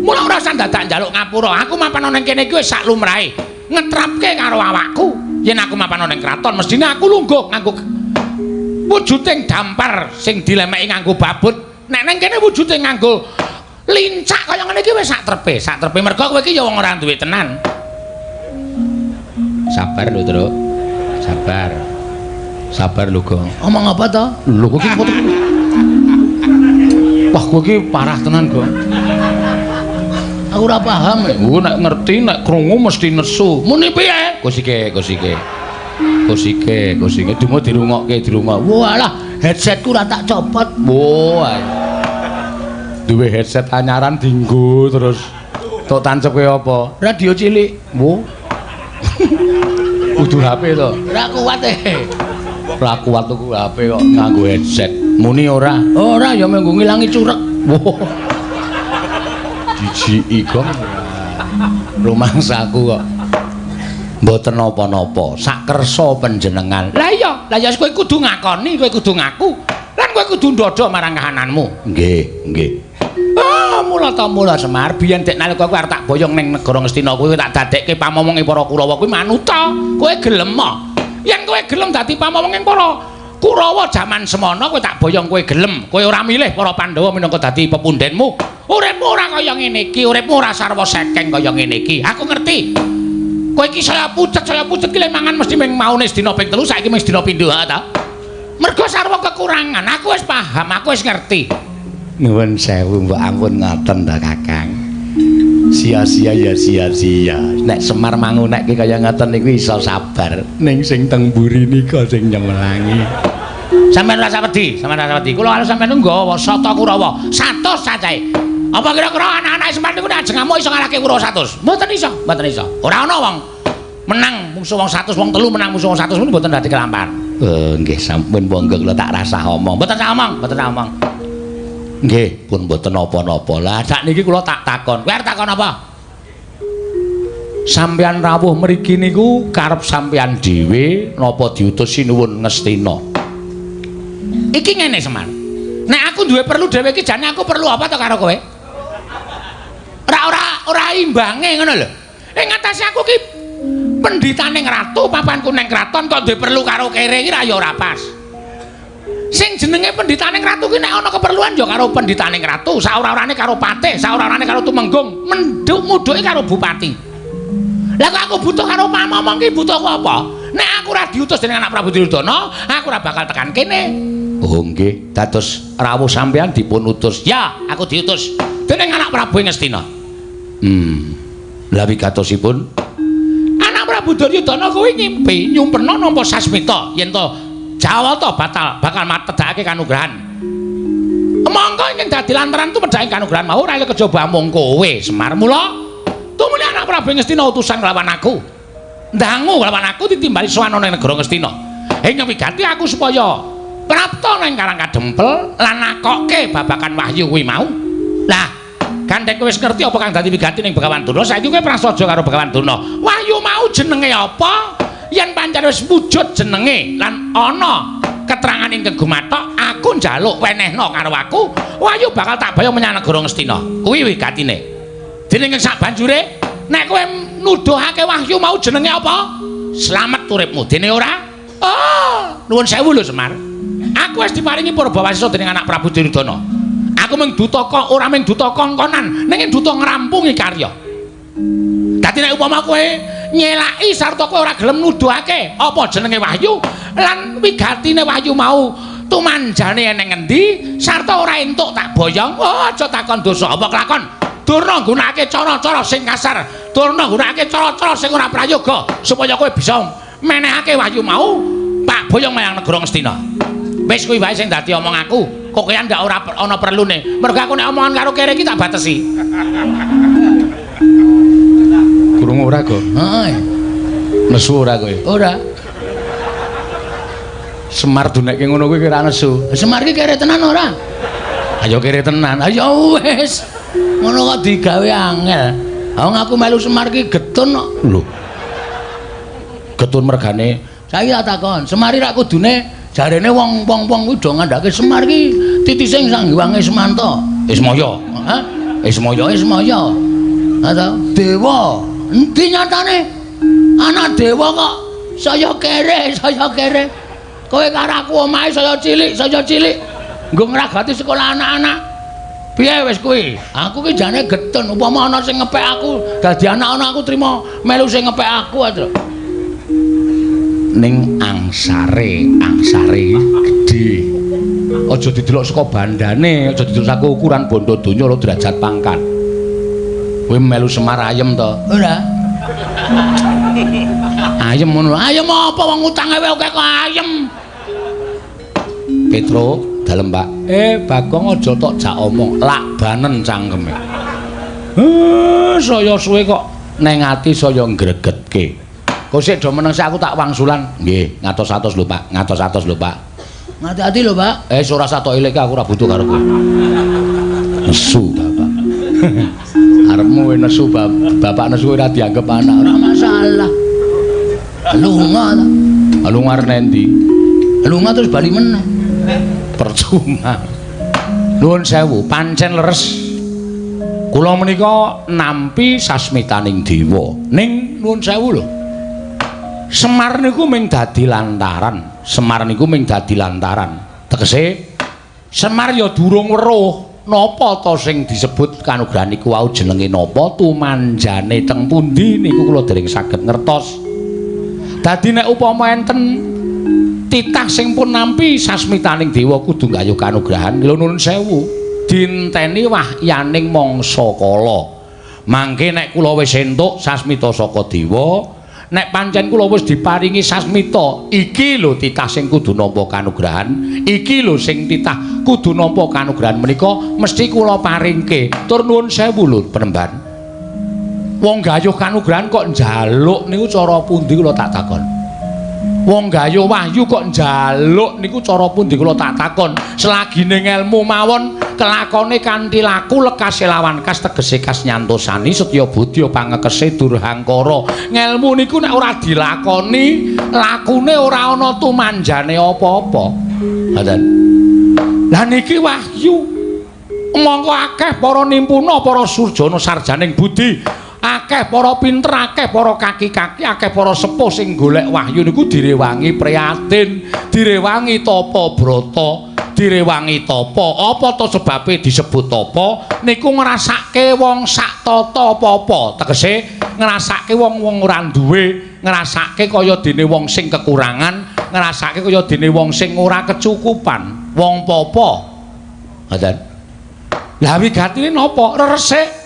Mula ora usah dadak njaluk ngapura. Aku mapan ana ning kene iki wis sak lumrahe. Ngetrapke karo awakku. Yen aku mapan ana ning kraton, mestine aku lungguh nganggo wujuding dampar sing dilemeki nganggo babut. Nek ning kene wujude nganggo lincak kaya ngene iki wis sak trepe, sak trepe mergo kowe iki ya wong ora duwe tenan. Sabar lho, Truk. Sabar. Sabar lho, Gong. Omong apa to? Lho kowe iki wah, kowe iki parah tenan, Gong. Aku ora paham. Kowe nek ngerti nek krungu mesti nesu. Muni piye? Kosike, kosike. Kosike, kosike dungo dirungokke, dirungok. Walah, headsetku ora tak copot. Wah. Duwe headset anyaran dinggo terus. Tok tancep kowe apa? Radio cilik. Wo. Kudu HP to. Ora kuat e. Ora kuat tuku HP kok nganggo headset. Muni ora? Ora ya menggo ngilangi curek. Wo. Jijiki kok. Rumangsaku kok. Mboten napa-napa, sak kersa panjenengan. Lah iya, lah ya kowe kudu ngakoni, kowe kudu ngaku. Lan kowe kudu ndodho marang kahananmu. Nggih, nggih. Ah, mula ta mula Semar, biyen dek nalika kowe arep tak boyong ning negara Ngastina kuwi tak dadekke pamomonge para Kurawa kuwi manuta. Kowe gelem ah? Yen kowe gelem dadi pamomonge para Kurawa jaman semono kowe tak boyong kowe gelem. Kowe ora milih para Pandhawa minangka dadi pepundhenmu. Uripmu ora kaya ngene iki, uripmu ora sarwa sekeng kaya ngene iki. Aku ngerti. Kowe iki saya pucet ki le mangan mesti ming maune sedina ping 3, saiki ming sedina pindho ha ta. Mergo sarwa kekurangan, aku wis paham, aku wis ngerti. Nuwun sewu mbok ampun ngoten ta Kakang. Sia-sia ya sia-sia. Nek Semar mangunekke kaya ngoten niku iso sabar. Ning sing teng mburi nika sing nyemelangi. Sampeyan ora usah wedi, sampeyan ora usah wedi. Kula karo sampeyan nggawa sata Kurawa 100 cacahe. Apa kira-kira anak-anak Semar niku nek ajeng ngamuk iso ngalahke Kurawa 100? Mboten iso, mboten iso. Ora ana wong menang musuh wong 100, wong telu menang musuh wong 100 niku mboten dadi kelampahan. Nggih sampun monggo kula tak rasah omong. Mboten sak omong, mboten sak omong. Nggih, pun mboten napa-napa. Lah sakniki kula tak takon. Kowe arep takon apa? Sampeyan rawuh mriki niku karep sampeyan dhewe napa diutus Sinuwun Ngastina? Iki ngene Semar. Nek aku duwe perlu dhewe iki jane aku perlu apa to karo kowe? Ora ora ora imbange ngono lho. Ing atase aku ki Pendhitaning ratu papanku neng kraton kok duwe perlu karo kere iki ra ya ora pas. Sing jenenge pendhitaning ratu ki nek ana keperluan ya karo pendhitaning ratu, saora-orane karo patih, saora-orane karo tumenggung, menduk mudhuke karo bupati. Lah kok aku butuh karo pamomong ki butuhku apa? Nek aku ora diutus dening anak Prabu Duryudana, aku ora bakal tekan kene. Oh nggih, dados rawuh sampean dipun utus. Ya, aku diutus dening anak Prabu Ngastina. Lah wigatosipun anak Prabu Duryudana kuwi ngimpi nyumpena nampa sasmita yen to Jawata batal bakal matedhakake kanugrahan. Mongko ingkang dadi lantaran tumedhake kanugrahan mau ora kejaba amung kowe Semar. Mula tumuli anak Prabu Ngastina utusan nglawan aku. Ndangu nglawan aku ditimbali sowan ana ing negara Ngastina. Ing wigati aku supaya prapta nang Karang Kadempel lan nakokke babakan wahyu kuwi mau. Lah, gandeng kowe wis ngerti apa kang dadi wigati ning Begawan Durna, saiki kowe prasaja karo Begawan Durna. Wahyu mau jenenge apa? Yen pancen wis wujud jenenge lan ana keterangan ingkang gumathok, aku njaluk wenehna karo aku, wahyu bakal tak bayang menyang negara Ngastina. Kuwi wigatine. Dening ing sak banjure, nek kowe nuduhake wahyu mau jenenge apa? Slamet uripmu. Dene ora? Oh, nuwun sewu lho Semar. Aku wis diparingi purbawasisa dening anak Prabu Duryudana. Aku mung duta kok ora mung duta kongkonan, ning duta ngrampungi karya. Dadi nek upama kowe nyelaki sarta kowe ora gelem nuduhake apa jenenge wahyu lan wigatine wahyu mau tumanjane eneng endi sarta ora entuk tak boyong, oh aja takon dosa apa kelakon. Durna nggunakake cara-cara sing kasar, durna nggunakake cara-cara sing ora prayoga supaya kowe bisa menehake wahyu mau tak boyong menyang negara Ngastina. Wis kuwi wae sing dadi omong aku. Kok kowe ndak ora ana perlune. Mergo aku nek omongan karo kere iki tak batesi. Krungu ora, Go? Heeh. Nesu ora kowe? Ora. Semar dunekke ngono kuwi kira nesu. Semar iki kere tenan ora? Ayo kere tenan. Ayo wis. Ngono kok digawe angel. Wong aku melu Semar iki getun kok. Lho. Getun mergane. Saiki tak takon, Semar iki rak kudune jarene wong-wong kuwi do ngandhake Semar iki titise Sang Hyang Ismanta. Ismaya. Hah? Ismaya. Ismaya. Ha ta? Dewa. Endi nyatane? Anak dewa kok saya kere, saya kere. Kowe karo aku omahe saya cilik, saya cilik. Nggo ngragati sekolah anak-anak. Piye wis kuwi? Aku ki jane getun upama ana sing ngepek aku, dadi anak-anak aku trima melu sing ngepek aku aja. Ning angsare, angsare gedhe. Aja didelok saka bandane, aja didelok saka ukuran bondo donya lho derajat pangkat. Kowe melu Semar ayem to? Ora. Ayem ngono. Ayem apa wong utange wae akeh kok ayem. Petro dalem, Pak. Bagong aja tok jak omong, lak banen cangkeme. Saya suwe kok neng ati saya ngregetke. Kok sik do meneng sik aku tak wangsulan. Nggih, ngatos-atos lho, Pak. Ngatos-atos lho, Pak. Ngati-ati lho, Pak. Ora satok eleke aku ora butuh karo kowe. Nesu, Bapak. Arepmu nesu, Bapak nesu ora dianggep anak. Ora masalah. Lunga ta. Lunga arep endi? Lunga terus bali meneh. Percuma. Nuwun sewu, pancen leres. Kula menika nampi sasmitaning dewa. Ning nuwun sewu lho. Semar niku mung dadi lantaran. Semar niku mung dadi lantaran. Tegese Semar ya durung weruh napa ta sing disebut kanugrahan niku wau jenenge napa, tumanjane teng pundi niku kula dereng saged ngertos. Dadi nek upama enten titah sing pun nampi sasmitaning dewa kudu nggayuh kanugrahan, lho nuwun sewu, dinteni wahyaning mangsa kala. Mangke nek kula wis entuk sasmita saka dewa, nek pancen kula wis diparingi sasmita, iki lho titah sing kudu nampa kanugrahan, iki lho sing titah kudu nampa kanugrahan menika mesti kula paringke. Tur nuwun sewu lho penemban. Wong gayuh kanugrahan kok njaluk niku cara pundi kula tak takon. Wong gayuh wahyu kok njaluk niku cara pundi kula tak takon. Selagine ngelmu mawon kelakone kanthi laku lekase lawan kas tegese kas nyantosani setya budya pangekese durhangkara. Ngelmu niku nek ora dilakoni, lakune ora ana tumanjane apa-apa. Ngoten. Lah niki wahyu. Mongko akeh para nimpuna, para surjana sarjaning budi. Akeh para pinter, akeh para kaki-kaki, akeh para sepuh sing golek wahyu niku direwangi prihatin, direwangi tapa brata, direwangi tapa. Apa to sebabe disebut tapa? Niku ngrasake wong sak tata apa-apa. Tegese ngrasake wong-wong ora duwe, ngrasake kaya dene wong sing kekurangan, ngrasake kaya dene wong sing ora kecukupan, wong popo. Ngoten. Lah wigatine napa? Reresik.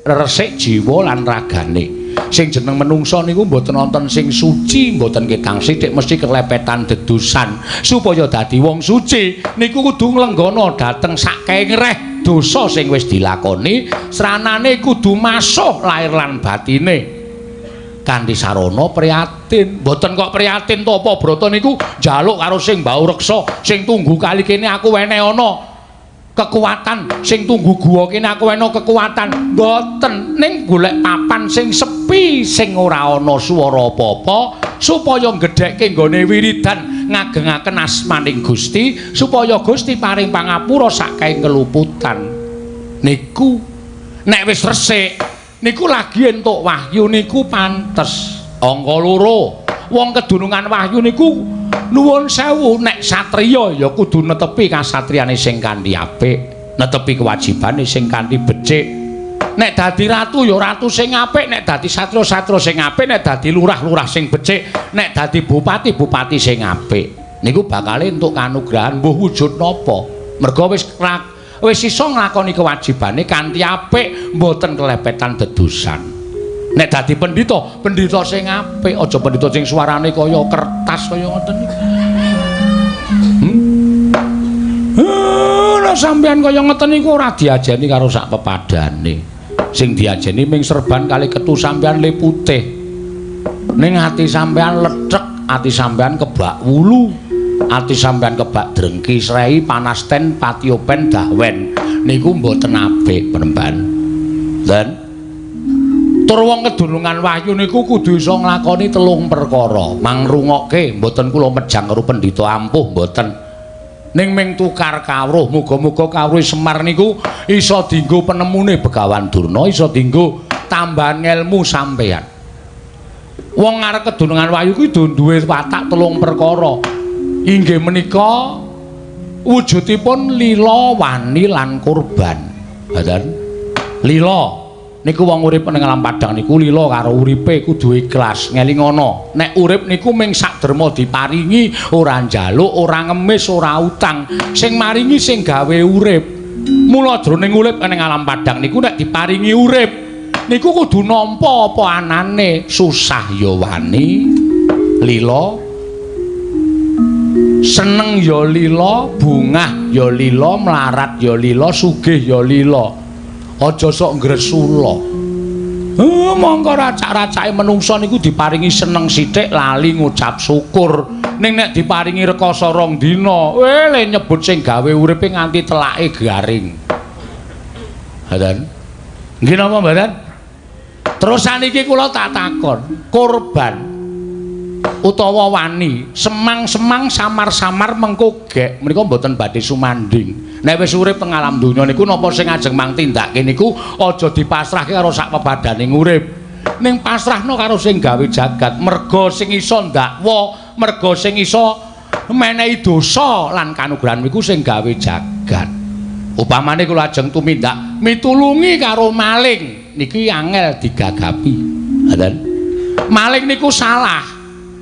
Reresik jiwa lan ragane. Sing jeneng menungsa niku mboten wonten sing suci, mboten ketang sithik mesti kelepetan dedusan. Supaya dadi wong suci niku kudu nglenggana dhateng sakehe ngreh dosa sing wis dilakoni, sranane kudu masuh lahir lan batine. Kanthi sarana prihatin. Mboten kok prihatin tapa brata niku njaluk karo sing mbau reksa, sing tunggu kali kene aku wene ana kekuatan, sing tunggu guwa kene aku wene kekuatan. Mboten, ning golek papan sing sepi, sing ora ana swara apa-apa, supaya gedhekke nggone wiridan ngagengaken asmaning Gusti, supaya Gusti paring pangapura saking keluputan. Niku nek wis resik niku lagi entuk wahyu niku pantes. Angka loro, wong kedunungan wahyu niku nuwun sewu, nek satriya ya kudu netepi kasatriyane sing kanthi apik, netepi kewajibane sing kanthi becik. Nek dadi ratu ya ratu sing apik, nek dadi satriya-satriya sing apik, nek dadi lurah-lurah sing becik, nek dadi bupati-bupati sing apik. Niku bakale entuk kanugrahan mbuh wujud napa. Merga wis iso nglakoni kewajibane kanthi apik, mboten kelepetan dedusan. Nek dadi pendhita, pendhita sing apik, aja pendhita sing suarane kaya kertas kaya ngoten niku. Lah sampean kaya ngoten niku ora diajeni karo sak pepadane. Sing diajeni ming serban kali ketu sampean le putih. Ning ati sampean lethek, ati sampean kebak wulu, ati sampean kebak drengki, srei, panasten, patiopen, dahwen. Niku mboten apik, penemban. Dan tur wong kedunungan wahyu niku kudu iso nglakoni telung perkara. Mangrungokke, mboten kula mejang karo pendhita ampuh mboten. Ning ming tukar kawruh, muga-muga kawruh Semar niku iso dienggo penemune Begawan Durna, iso dienggo tambahan ngelmu sampeyan. Wong arep kedunungan wahyu kuwi duwe watak telung perkara. Inggih menika wujudipun lila, wani lan kurban. Ngoten. Lila niku wong urip ning alam padang niku lila karo uripe kudu ikhlas, ngelingono. Nek urip niku ming sak derma diparingi, ora njaluk, ora ngemis, ora utang. Sing maringi sing gawe urip. Mula jroning urip ning alam padang niku nek diparingi urip niku kudu nampa apa anane, susah ya wani, lila, seneng ya lila, bungah ya lila, melarat ya lila, sugih ya lila. Aja sok ngresula. Mongko racak-racake menungsa niku diparingi seneng sithik lali ngucap syukur. Ning nek diparingi rekoso rong dina, le nyebut sing gawe uripe nganti telake garing. Ngoten. Nggih napa mboten? Terus saniki kula tak takon, korban utawa wani, semang-semang samar-samar mengko gek menika mboten badhe sumanding. Nek wis urip teng alam donya niku napa sing ajeng mang tindake niku aja dipasrahke karo sak pepadaning urip. Ning pasrahno karo sing gawe jagat, merga sing iso ndakwa, merga sing iso menehi dosa lan kanugrahan niku sing gawe jagat. Upamane kula ajeng tumindak mitulungi karo maling, niki angel digagapi. Ngoten. Maling niku salah.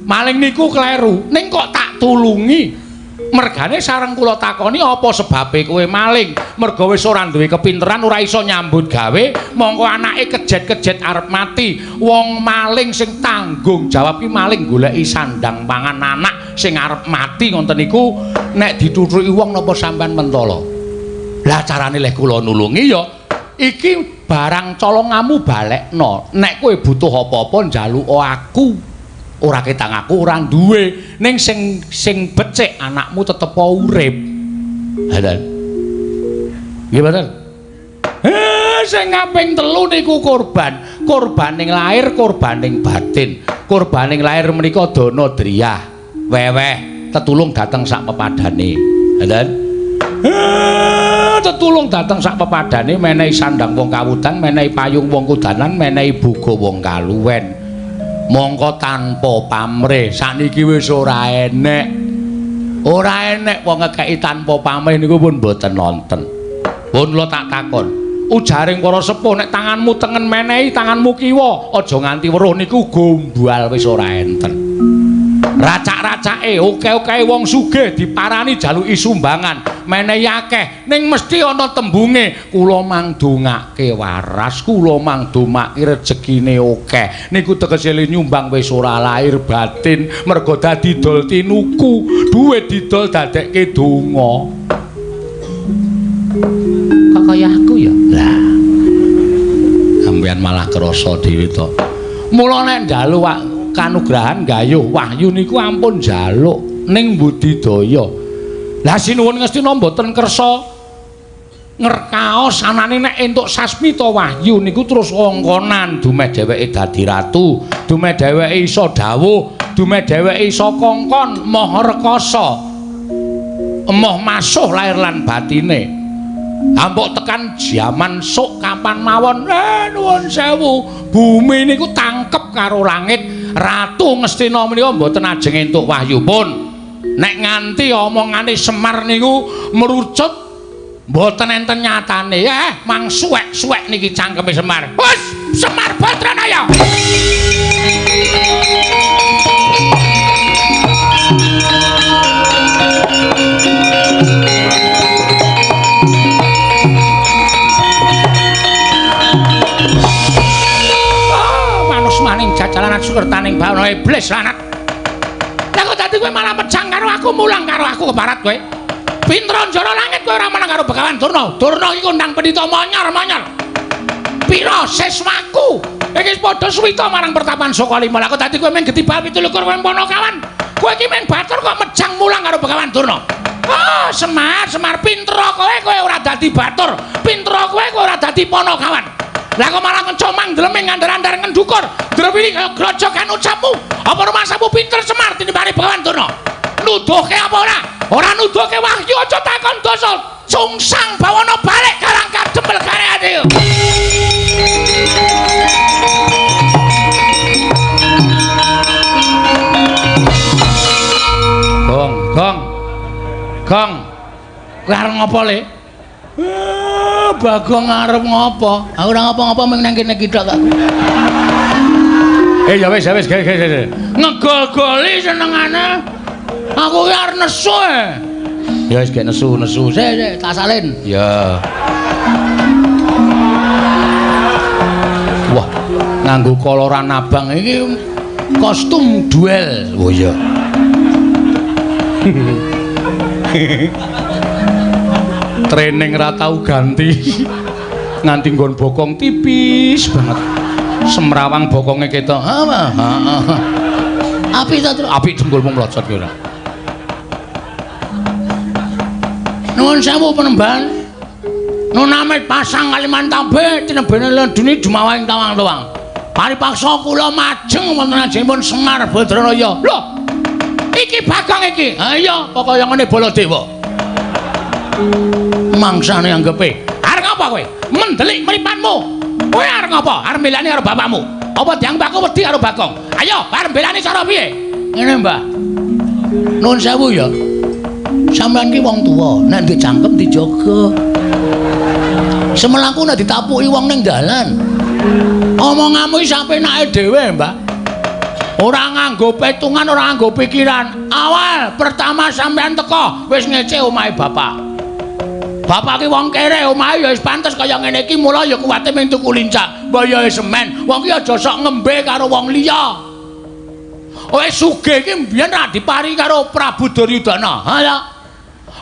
Maling niku kleru, ning kok tak tulungi. Mergane sareng kula takoni apa sebabe kowe maling? Merga wis ora duwe kepinteran, ora iso nyambut gawe, mongko anake kejet-kejet arep mati. Wong maling sing tanggung jawab ki maling goleki sandang pangan anak sing arep mati ngoten niku nek dituthuki wong napa sampean mentala? Lah carane leh kula nulungi ya iki barang colongamu balekno. Nek kowe butuh apa-apa njaluka aku. Ora ketang aku ora duwe, ning sing sing becik anakmu tetep urip. Ngoten. Nggih mboten? Sing kaping telu niku korban. Korbaning lahir, korbaning batin. Korbaning lahir menika dana driyah, weweh, tetulung dhateng sak pepadane. Ngoten. Tetulung dateng sak pepadane menehi sandang wong kawudan, menehi payung wong kudanan, menehi boga wong kaluwen. Mongko tanpa pamrih sakniki wis ora enek. Ora enek wong ngekeki tanpa pamrih niku pun mboten nonten. Pun kula tak takon. Ujaring para sepuh nek tanganmu tengen menehi tanganmu kiwa aja nganti weruh niku gombal wis ora enten. Racak-racake oke-oke wong sugih diparani jaluki sumbangan menehi akeh ning mesti ana tembunge kula mangdongake waras kula mangdomake rejekine akeh niku tegese nyumbang wis ora lahir batin mergo dadi dol tinuku duit didol dadekke donga. Kok kaya aku ya? Lah sampeyan malah krasa dhewe to. Mula nek njaluk kanugrahan gayuh wahyu niku ampun njaluk ning budidaya. Lah sinuwun Ngastina mboten kersa ngerkaos anane nek entuk sasmita wahyu niku terus kongkonan dumeh dheweke dadi ratu, dumeh dheweke iso dawuh, dumeh dheweke iso kongkon moh rekasa. Emoh masuh lahir lan batine. Ampuk tekan jaman sok kapan mawon nuwun sewu bumi niku tangkep karo langit. Ratu Ngastina menika mboten ajeng entuk wahyu pun. Nek nganti omongane Semar niku merucut mboten enten nyatane. Mang suwek-suwek niki cangkeme Semar. Wes, Semar Badranaya. Maning jajalanan sukertaning bawana iblis lanat. Lah kok dadi kowe malah mejang karo aku, mulang karo aku keparat kowe. Pinter njara langit kowe ora menang karo Begawan Durna. Durna iki kondang pendhita monyor-monyor. Pira siswaku? Iki padha suwita marang pertapan Sukalima. Lah kok dadi kowe mung getibal 27 kowe Panakawan. Kowe iki mung batur kok mejang mulang karo Begawan Durna. Oh, Semar, Semar pinter kowe, kowe ora dadi batur. Pinter kowe, kowe ora dadi Panakawan. Lah kok malah ngecomang ndleming ngandar-andar ngendukur. Drewili kaya grojogan ucapmu. Apa rumasamu pinter Semar tinimbane Begawan Durna? Nuduhke apa ora? Ora nuduhke wahyu aja takon dosa. Sungsang bawana balik karang kadempel kareane. Gong, gong. Gong. Kowe arep ngopo le? Bagong arep ngopo? Aku ora ngopo-ngopo mung nang kene iki tok aku. Ya wis, ya wis, ge. Ngegol-goli senengane. Aku ki arep nesu. Ya wis gek nesu-nesu. Sik, sik, tak salin. Ya. Wah, nganggo koloran abang iki kostum duel. Oh iya. Training ra tau ganti. Nganti nggon bokong tipis banget. Semrawang bokonge ketok. Heeh. Apik ta, Tru? Apik dengkulmu mlocot ki ora. Nuwun sewu penemban. Nunamit pasang Kalimantan tinebene ledune jumawahing tawang-tawang. Paripaksa kula majeng wonten ajengipun Semar Badranaya. Lho. Iki Bagong iki. Ha iya, pokoke ngene Baladewa. Mangsane anggepe. Arep ngapa kowe? Mendelik mripatmu. Kowe arep ngapa? Arep mbelani karo bapakmu. Apa dianggep aku wedi karo Bagong? Ayo, arep mbelani cara piye? Ngene, Mbah. Nuwun sewu ya. Sampeyan ki wong tuwa, nek ndek cangkem dijaga. Semelaku nek ditapuki wong ning dalan. Omonganmu iki sapenake dhewe, Mbah. Ora nganggo petungan, ora nganggo pikiran. Awal pertama sampeyan teko wis ngece omahe bapak. Bapak ki wong kere, omahe ya wis pantes kaya ngene iki, mula ya kuwate mung tuku lincak. Mbah ya semen, wong ki aja sok ngembe karo wong liya. Wis sugih iki mbiyen ra dipari karo Prabu Duryudana. Ha ya.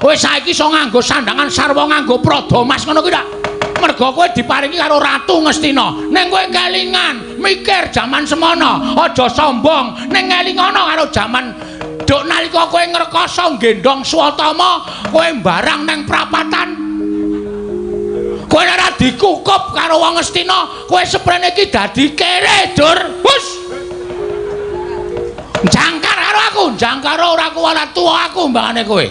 Wis saiki iso nganggo sandangan sarwa nganggo prada mas ngono kuwi ta. Mergo kowe diparingi karo Ratu Ngastina. Ning kowe kelingan, mikir jaman semono, aja sombong. Ning ngelingono karo jaman duk nalika kowe ngrekasa nggendhong Swatama, kowe mbarang nang prapatan. Kowe ora dikukup karo wong Ngastina, kowe seprene iki dadi kere, Dur. Hus. Jangkar karo aku, jangkar ora kuwalat tuwa aku mbangane kowe.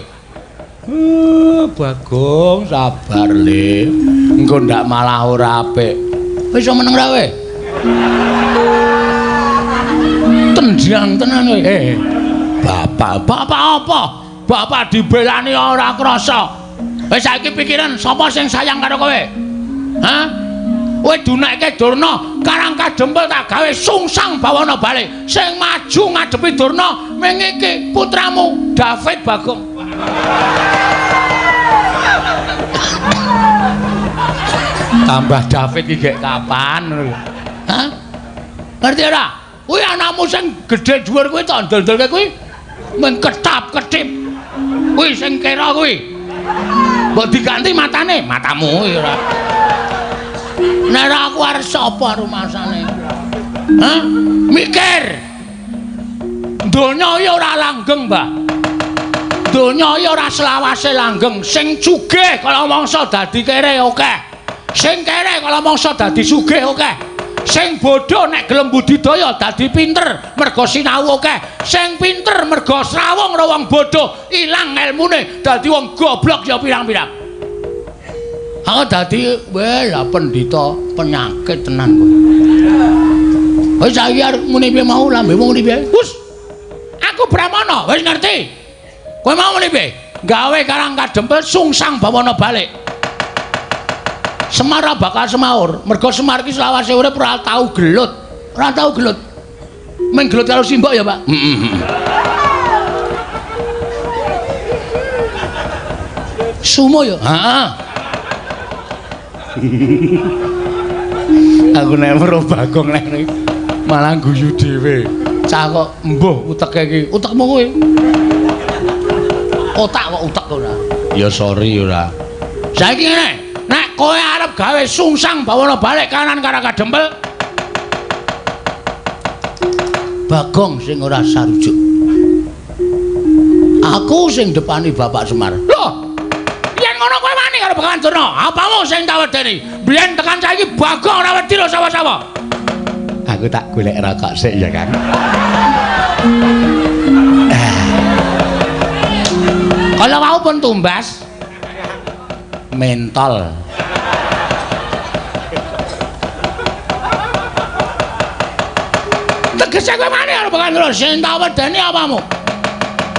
Bagong sabar le. Engko ndak malah ora apik. Wis iso meneng ra kowe? Tendang tenan kowe. Bapak, bapak apa? Bapak dibelani ora krasa. Wis saiki pikiran sapa sing sayang karo kowe? Hah? Kowe dunekke Durna, Karang Kadempel tak gawe sungsang bawana balik. Sing maju ngadepi Durna ming iki putramu David Bagong. Tambah David iki gek kapan? Hah? Ngerti ora? Kuwi anakmu sing gedhe dhuwur kuwi tak ndol-ndolke kuwi mung ketap-ketip. Kuwi sing kira kuwi. Mbok diganti matane, matamu kuwi ora. Nek ora aku arep sapa rumasane? Hah? Mikir. Donya iki ora langgeng, Mbah. Donya iki ora selawase langgeng. Sing sugih kala mangsa dadi kere akeh. Sing kere kala mangsa dadi sugih akeh. Sing bodho nek gelem budidaya dadi pinter merga sinau akeh. Sing pinter merga srawung karo wong bodho ilang elmune dadi wong goblok ya pirang-pirang. Aku dadi weh lah pendhita penyakit tenan kowe. Wis saiki arep muni piye mau lambemu muni piye? Wis. Aku Brahmana, wis ngerti. Kowe mau muni piye? Gawe Karang Kadempel sungsang bawana balik. Semar bakal semaur, mergo Semar iki selawase urip ora tau gelut. Ora tau gelut. Mung gelut karo simbok ya, Pak. Heeh. Sumo ya? Heeh. Aku nek weruh Bagong nek malah guyu dhewe. Cah kok mbuh uteke iki. Utekmu kuwi. Otak kok utek ora. Ya sorry ora. Saiki ngene, nek kowe arep gawe sungsang bawana balik kanan Karang Kadempel, Bagong sing ora sarujuk. Aku sing depani Bapak Semar. Loh, yen ngono kowe wani karo Begawan Durna, apamu sing tak wedeni? Biyen tekan saiki Bagong ora wedi lho sawah-sawah. Aku tak golek rokok sik ya, Kang. Kalau mau pun tumbas mentol. Tegese kowe wani karo Begawan Durna, sing tak wedeni apamu?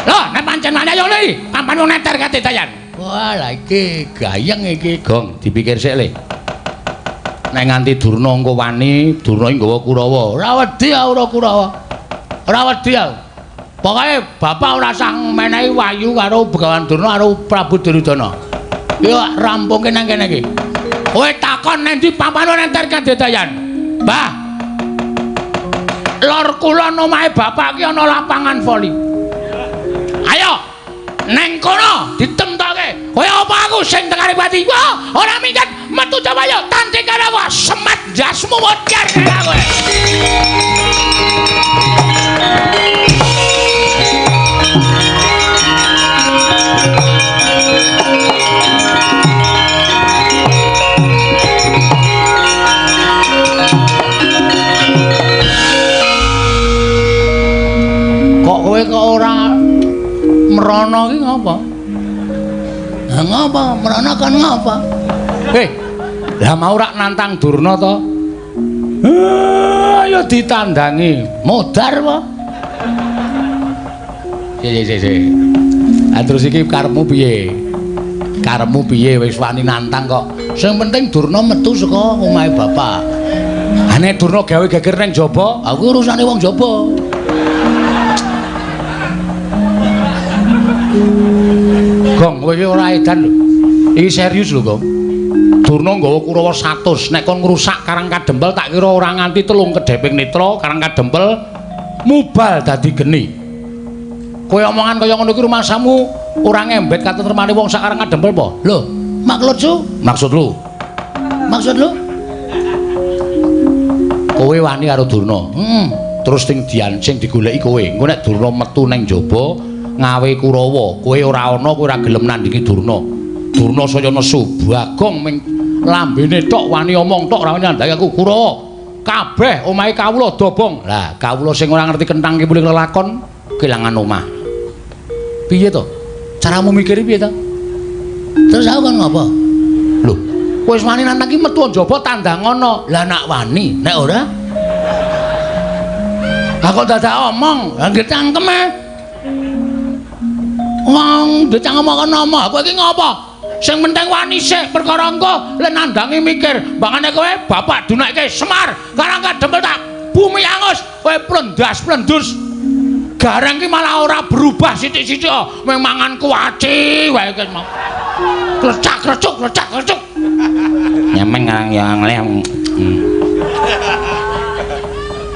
Loh, nek pancen wani ayo li, pampan wong neter kate dayan. Wah, lah iki gayeng iki, Gong, dipikir sik le. Nek nganti Durna engko wani, Durna iki nggawa Kurawa. Ora wedi aku ora Kurawa. Ora wedi aku. Pokoke bapak ora usah menehi wahyu karo Begawan Durna karo Prabu Duryudana. Yo rampungke nang kene iki. Kowe takon nang ndi papan nenter kadedayan. Mbah. Lor kulon omahe bapak ki ana lapangan voli. Ayo neng kono ditemtoke. Kowe apa aku sing tekane pati? Wah, ora minggat metu coba yo tanding karo aku semet jasmu modar karo kowe. Kok kowe kok ora mrono ki ngapa? Lah ngapa? Mrono kon ngapa? Lah mau rak nantang Durna to? Ayo ditandangi. Modar apa? Si. Ah terus iki karepmu piye? Karepmu piye wis wani nantang kok. Sing penting Durna metu saka omahe bapak. Ha nek Durna gawe geger nang jaba, aku urusane wong jaba. Gong, kowe iki ora edan lho. Iki serius lho, Gong. Durna nggawa Kurawa 100, nek kon ngrusak Karang Kadempel tak kira ora nganti 3 kedheping netra Karang Kadempel mubal dadi geni. Kowe omongan kaya ngono iki rumangsamu ora ngembet katentremane wong sak Karang Kadempel apa? Lho, maksud lu? Maksud lu? Maksud lu? Kowe wani karo Durna. Heeh. Terus sing diancing digoleki kowe. Engko nek Durna metu nang jaba ngawe Kurawa, kowe ora ana, kowe ora gelem nandhingi Durna. Durna saya nesu, Bagong ming lambene tok wani omong tok ora nyandhake aku Kurawa. Kabeh omahe kawula dobong. Lah, kawula sing ora ngerti kenthang ki mulih lelakon kelangan omah. Piye to? Caramu mikir piye to? Terus aku kon ngopo? Lho, kowe wis wani nantang ki metu njaba tandangono. Lah nak wani, nek ora? Lah kok dadak omong, lah nggih cangkeme. Wong ndek cangkem kok ngomong, kowe iki ngopo? Sing penting wani sik, perkara engko le nandangi mikir, mbangane kowe bapak dunekke Semar, Karang Kadempel tak bumi angus, kowe plendas-plendus. Gareng ki malah ora berubah sithik-sithik, mung mangan kuaci wae ki mau. Klecak-klecuk, klecak-klecuk. Nyemen ngarang yang leh.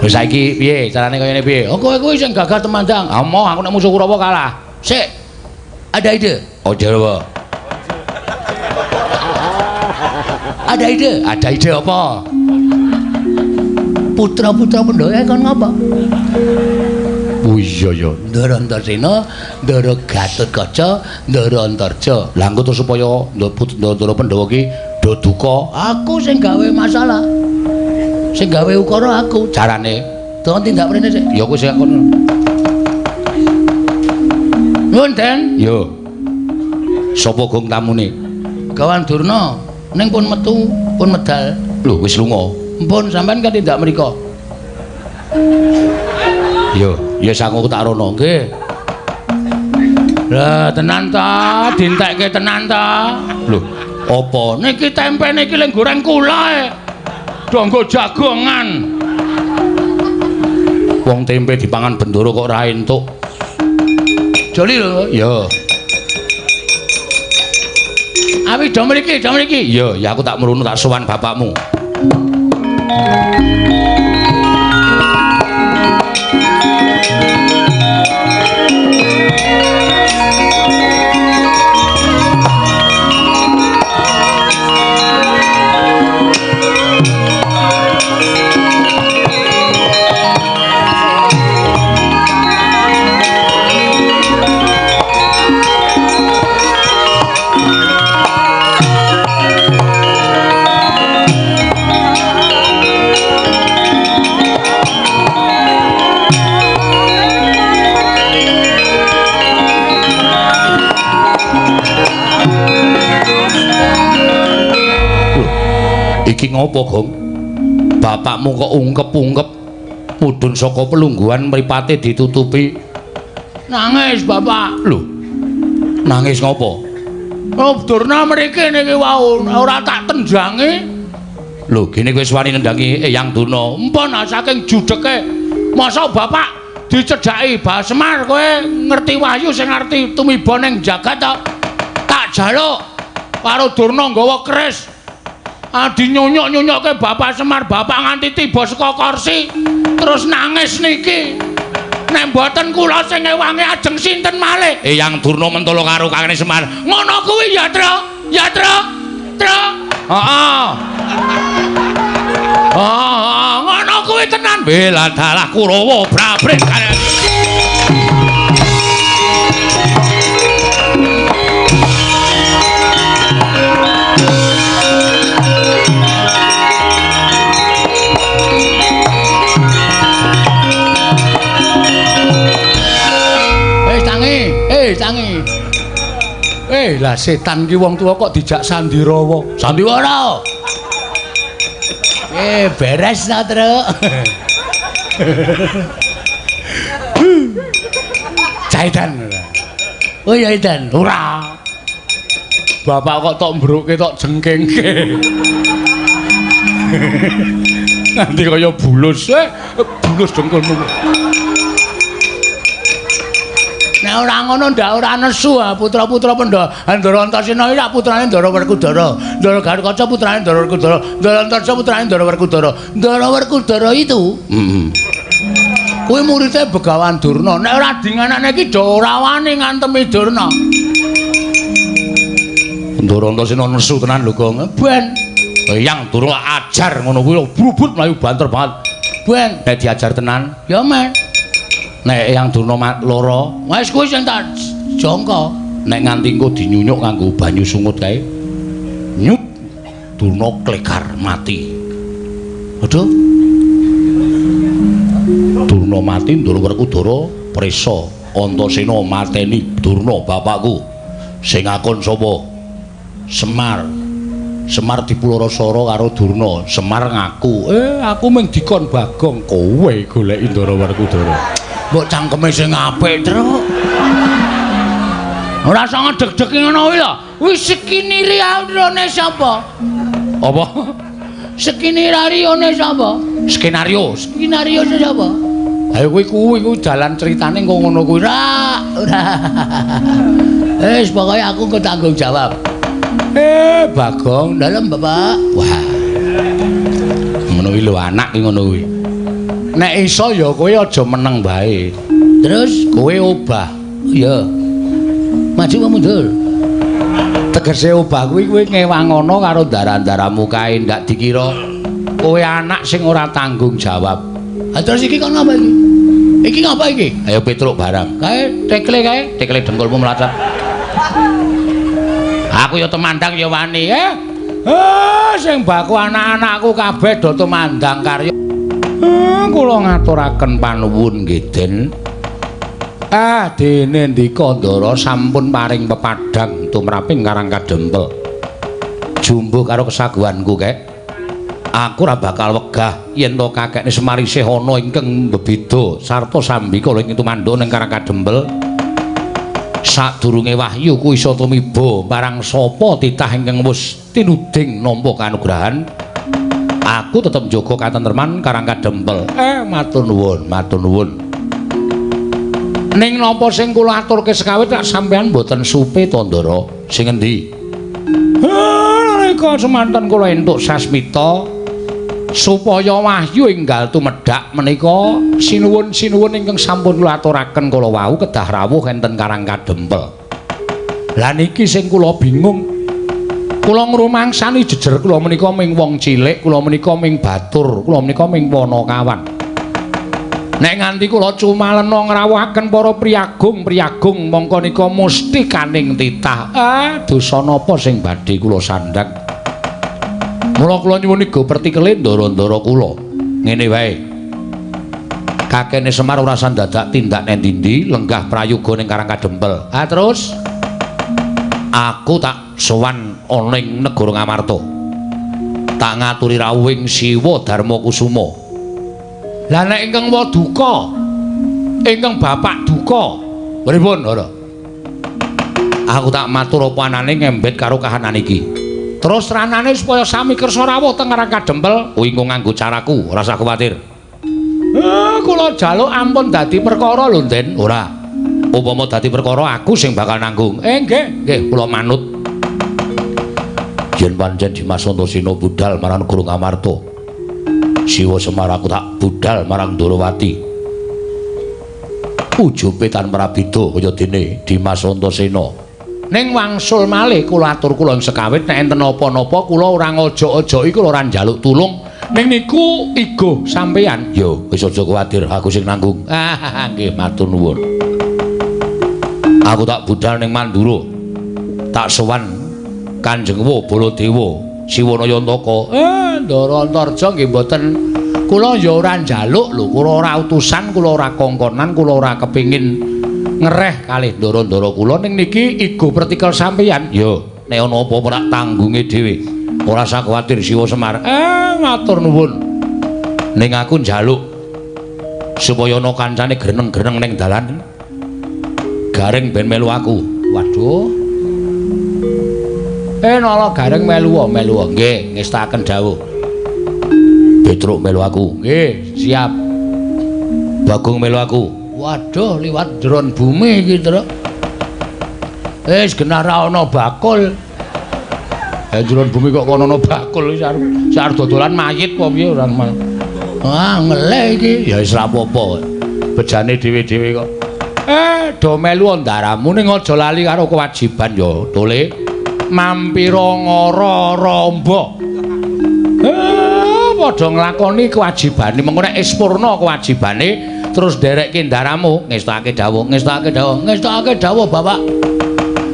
Lho saiki piye carane kaya ngene piye? Oh kowe kuwi sing gagah temandang. Ah moh aku nek musuh Kurawa kalah. Sik. Ada ide. Oh jare. Ada ide. Ada ide apa? Putra-putra Pandhawa kon ngapa? Oh iya ya. Ndara Antasena, Ndara Gatotkaca, Ndara Antarja. Lah engko terus supaya Ndara Pandhawa ki do duka, aku sing gawe masalah. Sing gawe ukara aku. Carane Tuan tindak mrene sik. Ya kowe sing kono. Nuwun, Den. Yo. Sapa gong tamune? Gawan Durna. Ning pun metu, pun medal. Lho wis lunga. Mpun sampean kan tindak mriko. Yo, ya sangu tak rono. Nggih. Lah tenan ta, dintekke tenan ta. Lho, apa? Niki tempe niki leng goreng kula e. Do nggo jagongan. Wong tempe dipangan bendoro kok ora entuk. Joli lho. Yo. Awi do mriki, do mriki. Yo, ya aku tak mrunu tak sowan bapakmu. Iki ngopo, Gong? Bapakmu kok ungkep-ungkep mudhun saka pelungguhan mripate ditutupi. Nangis, Bapak. Lho. Nangis ngopo? Oh, Durna mriki niki wau ora tak tendangi. Lho, gene kowe wis wani nendangi Eyang Durna. Empun saking judeke. Masa Bapak dicedhaki Bah Semar kowe ngerti wahyu sing ngerti tumiba ning jagat to? Tak jaluk karo Durna nggawa keris. Adi nyunyuk-nyunyukke Bapak Semar, Bapak nganti tiba saka kursi terus nangis niki. Nek mboten kula sing ngewangi ajeng sinten malih? Eyang Durna mentolo karo Kakang Semar. Ngono kuwi ya, Tru. Ya, Tru. Tru. Heeh. Heeh, ngono kuwi tenan. Bela dalah Kurawa brabret. Tangi. Lah setan ki wong tuwa kok dijak sandirawa. Sandiwara. Beres ta, Truk. Caitan ora. Oh ya Idan, ora. Bapak kok tok mbruke tok jengkengke. Nanti kaya bulus, bulus dengkulmu. Nek ora ngono ndak ora nesu putra-putra Pandhawa. Ndara Antasena iki putrane Ndara Werkudara. Ndara Gatotkaca putrane Ndara Werkudara. Ndara Antarja putrane Ndara Werkudara. Ndara Werkudara itu kuwi muridé Begawan Durna. Nek ora dinganane iki do ora wani ngantemi Durna. Ndara Antasena nesu tenan lho, Gong. Ben Eyang Durna ajar ngono kuwi brubut mlayu banter banget. Ben nek diajar tenan ya men. Nek Eyang Durna lara, wis kuwi sing tak jangka. Nek nganti engko dinyunyuk nganggo banyu sungut kae. Nyut Durna klegar mati. Aduh. Durna mati, Ndara Werkudara prisa Antasena mateni Durna bapakku. Sing ngakon sapa? Semar. Semar dipulorosoro karo Durna. Semar ngaku, aku mung dikon Bagong, kowe goleki Ndara Werkudara. Mbok cangkeme sing apik, Truk. Ora usah ngedeg-deg ngono kuwi lho. Wis skinarione sapa? Apa? Skinarione sapa? Skenario. Skenario sapa? Ayo kuwi kuwi dalan critane kok ngono kuwi. Ora, ora. Wis pokoke aku engko tanggung jawab. Bagong, dalem Bapak. Wah. Ngono kuwi lho anak ki ngono kuwi. Nek iso ya kowe aja meneng bae. Terus kowe obah. Iya. Maju apa mundur? Tegese obah kuwi kowe ngewangono karo ndara-ndaramu kae ndak dikira kowe anak sing ora tanggung jawab. Ha terus iki kon ngapa iki? Iki ngapa iki? Ayo Petruk barang. Kae tekle kae, tekle dengkulmu mlacet. Aku ya temandang ya wani, sing baku anak-anakku kabeh do tumandang karya. Kula ngaturaken panuwun nggih, Den. Dene ndika Ndara sampun paring pepadhang tumraping Karang Kadempel. Jumbuh karo kesaguhanku kek. Aku ora bakal wegah yen to kakekne Semar isih ana ingkang bebeda sarta sambikala ing tumandha ning Karang Kadempel. Sadurunge wahyu ku iso tumiba marang sapa titah ingkang wis tinuding nampa kanugrahan, aku tetep njaga katentreman Karang Kadempel. Matur nuwun, matur nuwun. Ning napa sing kula aturke sekawit tak sampean mboten supe to, Ndara? Sing endi? Nalika semanten kula entuk sasmita supaya wahyu enggal tumedhak menika sinuwun-sinuwun ingkang sampun kula aturaken kala wau kedah rawuh enten Karang Kadempel. Lah niki sing kula bingung. Kula ngrumangsani jejer kula menika ming wong cilik, kula menika ming batur, kula menika ming panakawan. Nek nganti kula cumalena ngrawuhaken para priyagung-priyagung mongko nika musti kaning titah. Dosa napa sing badhe kula sandhang? Mula kula nyuwun iga pertikele ndara-ndara kula. Ngene wae. Kakene Semar ora sandadak tindak neng ndi, lenggah prayoga ning Karang Kadempel. Terus aku tak sowan ana ing negara Ngamarta. Tak ngaturi rawuhing Siwa Darma Kusuma. Lah nek ingkang waduka, ingkang bapak duka, pripun ora? Aku tak matur apa anane ngembet karo kahanan iki. Terus ranane supaya sami kersa rawuh teng Karang Kadempel, kuwi engko nganggo caraku, ora usah kuwatir. Kula jaluk ampun dadi perkara lho, Den. Ora. Upama dadi perkara aku sing bakal nanggung. Nggih, nggih, kula manut. Yen pancen Dimas Antasena budal marang negara Ngamarta, Siwa Semar aku tak budal marang Ndorowati. Ujube tan prabida kaya dene Dimas Antasena. Ning wangsul malih kula atur kula ing sekawit nek enten napa-napa kula ora ngojok-ojoki, kula ora njaluk tulung. Ning niku igo sampeyan. Yo wis aja kuwatir, aku sing nanggung. Nggih, matur nuwun. Aku tak budal ning Mandura. Tak sowan Kanjeng Wa Baladewa Siwana Yantaka. Ndara Antarja nggih mboten, kula ya ora njaluk lho, kula ora utusan, kula ora kongkonan, kula ora kepingin ngereh kalih ndara-ndara kula. Ning niki igo pertikel sampeyan. Yo, nek ana apa-apa tak tanggunge dhewe. Ora usah kuwatir Siwa Semar. Matur nuwun. Ning aku njaluk supaya ana kancane greneng-greneng ning dalan. Gareng ben melu aku. Waduh. Nala Gareng melu melu. Nggih, ngestaken dawuh. Petruk melu aku. Nggih, siap. Bagong melu aku. Waduh, liwat dron bumi iki, Truk. Wis genah ra ana bakul. Dron bumi kok kono ana bakul iki arep dodolan mayit apa piye ora. Ah, ngelih iki. Ya wis ra apa-apa. Bejane dhewe-dhewe kok. Do melu ndaramu ning aja lali karo kewajiban ya, Tole. Mampira ngara ramba. Padha nglakoni kewajibane, mengko nek wis purna kewajibane terus nderekke ndaramu, ngestake dawuh, ngestake dawuh, ngestake dawuh Bapak.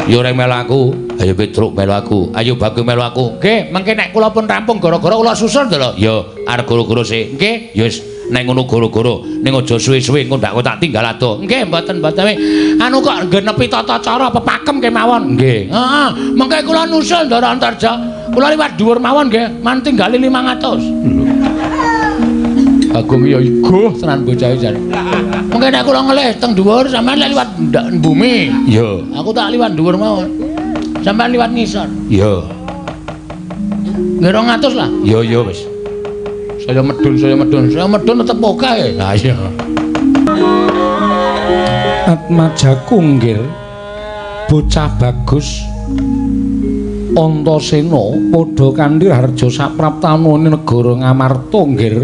Ya ora melu aku, ayo Petruk melu aku, ayo Bagong melu aku. Nggih, mengke nek kula pun rampung gara-gara kula susul to lho. Ya, arep gara-gara sik. Nggih, ya wis Nek ngono gara-gara ning aja suwe-suwe engko ndak tak tinggal ado. Nggih, mboten-mboten. Anu kok genepi tata cara pepakem kemawon. Nggih. Heeh, mengke kula nusul Ndara Antarja. Kula liwat dhuwur mawon nggih, man tinggali 500. Agung ya iguh tenan bocah jan. Mengke nek kula ngelih teng dhuwur sampean lek liwat ndak bumi. Iya. Aku tak liwat dhuwur mawon. Sampean liwat ngisor. Iya. Nggih 200 lah. Iya iya wis. Saya medun, saya medun, saya medun tetep oke. Ha iya. Atmajaku nggir bocah bagus Antasena padha kanthi harja sapraptanane negara Ngamarta nggir.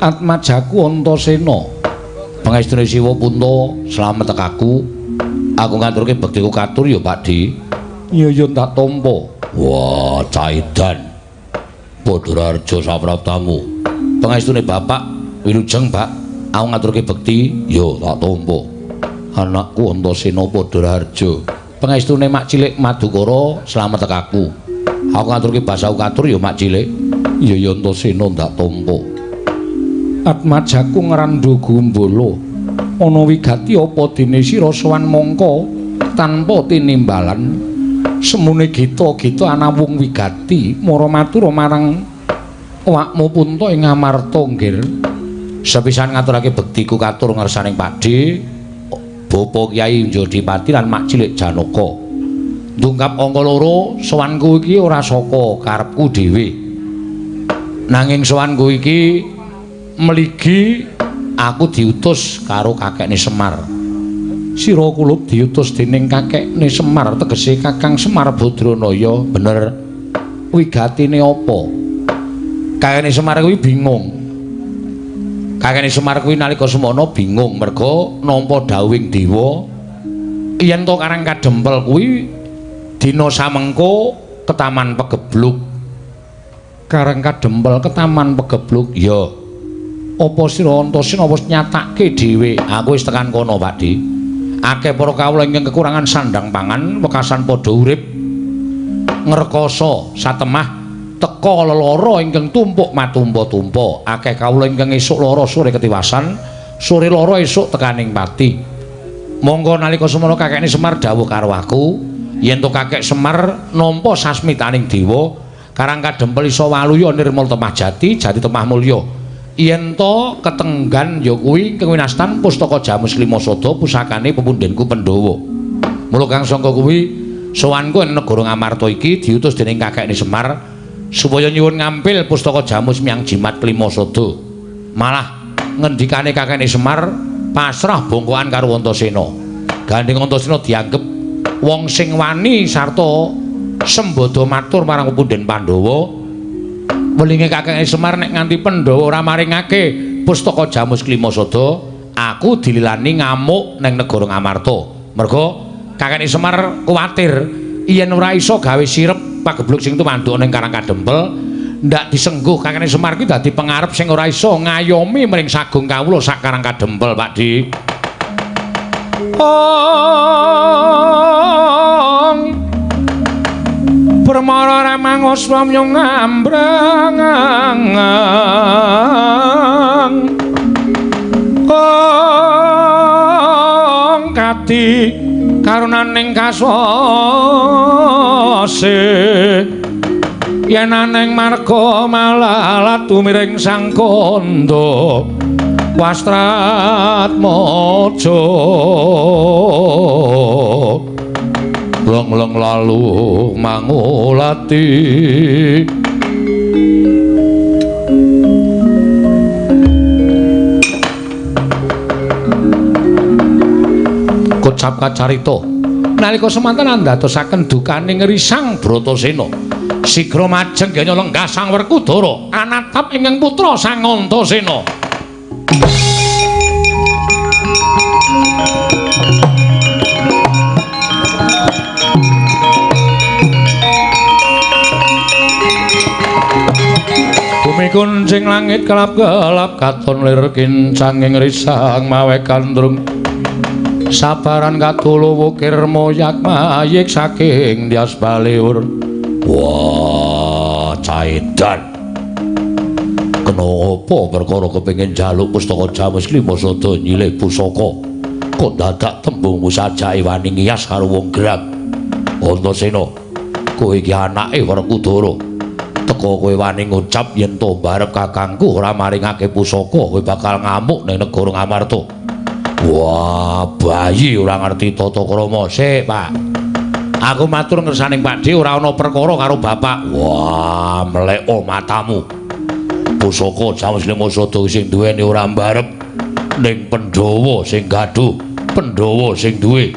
Atmajaku Antasena. Pangestune Siwa Punta slamet tekaku. Aku ngaturke bektiku katur ya Pakdhe. Iya ya tak tampa. Wah, caidan. Padha harja sapraptamu. Pangestune Bapak wilujeng, Pak. Aku ngaturke bekti ya tak tampa. Anakku Antasena padha harja. Pangestune Mak Cilik Madukara slamet tekaku. Aku ngaturke basaku katur ya Mak Cilik. Iya ya Antasena ndak tampa. Atmajaku ngrandha gumbala. Ana wigati apa dene sira sowan mangka tanpa tinimbalan. Semune gita-gita anawung wigati mara matur marang awakmu Punta ing Ngamarta nggir. Sepisan ngaturake bektiku katur ngersaning Pakdhe, Bapa Kyai Njodipati lan Mak Cilik Janaka. Ndungkap angka loro, sowanku iki ora saka karepku dhewe. Nanging sowanku iki mligi aku diutus karo kakekne Semar. Sira kulup diutus dening kakekne Semar, tegese Kakang Semar Badranaya. Bener. Wigatine apa? Kakekne Semar kuwi bingung. Kakekne Semar kuwi nalika semono bingung merga nampa dawuhing dewa yen to Karang Kadempel kuwi dina samengko ketaman pegebluk. Karang Kadempel ketaman pegebluk? Ya. Apa sira Antasena wis nyatake dhewe? Aku wis tekan kono, Pakdhe. Akeh para kawula ingkang kekurangan sandang pangan, wekasan padha urip ngrekoso satemah teka lelara ingkang tumpuk matumpa-tumpa. Akeh kawula ingkang esuk lara sore ketiwasan, sore lara esuk tekaning pati. Monggo nalika semono kakekne Semar dawuh karo aku, yen to kakek Semar nampa sasmitaning dewa, Karang Kadempel iso waluya nirmal temah jati, jati temah mulya. Yen to ketenggan ya kuwi ingkang winastan pustaka Jamus Klimasada pusakane pepundhenku Pandhawa. Mula kang sangka kuwi sowanku ing negara Ngamarta iki diutus dening kakekne Semar supaya nyuwun ngampil pustaka Jamus miyang Jimat Klimasada. Malah ngendikane kakekne Semar pasrah bongkoan karo Antasena. Gandeng Antasena dianggep wong sing wani sarta sembada matur marang pepundhen Pandhawa. Welinge kakeke Semar nek nganti Pandhawa ora maringake pustaka Jamus Klimasada, aku dililani ngamuk ning negara Ngamarta. Merga kakeke Semar kuwatir yen ora iso gawe sirep pagebluk sing tumanduk ning Karang Kadempel, ndak disengguh kakeke Semar kuwi dadi pengarep sing ora iso ngayomi mring sagung kawula sak Karang Kadempel, Pakdhe. Ong Permara ramangoswa myung ngambrang kong kati karunaning kaswase yen aneng marga malalat tumiring sang kandha wastratmaja leng-leng lalu mangulati. Kocap kacarita nalika semanten andadosaken dukaning risang Bratasena. Sigra majeng genya lenggah Sang Werkudara anatap ingkang putra Sang Antasena. Bumi kuncing langit kelap-kelap katon lir kincanging risang mawe gandrung sabaran katulu wukir moyak mayik saking Dias Baliur. Wah, caidan. Kena apa perkara kepengin njaluk pustaka Jamus Klima Sada nyilih pusaka. Kok dadak tembungmu sajake wani ngiyas karo wong gerang. Antasena, kowe iki anake Werkudara. Teka kowe wani ngucap yen to barep kakangku ora maringake pusaka, kowe bakal ngamuk ning negara Ngamarta. Wah, bayi ora ngerti tata krama. Sik, Pak. Aku matur ngersaning Pakdhe ora ana perkara karo bapak. Wah, mleko matamu. Pusaka Jamus Klima Sada sing duweni ora mbarep ning Pandhawa sing gaduh, Pandhawa sing duwe.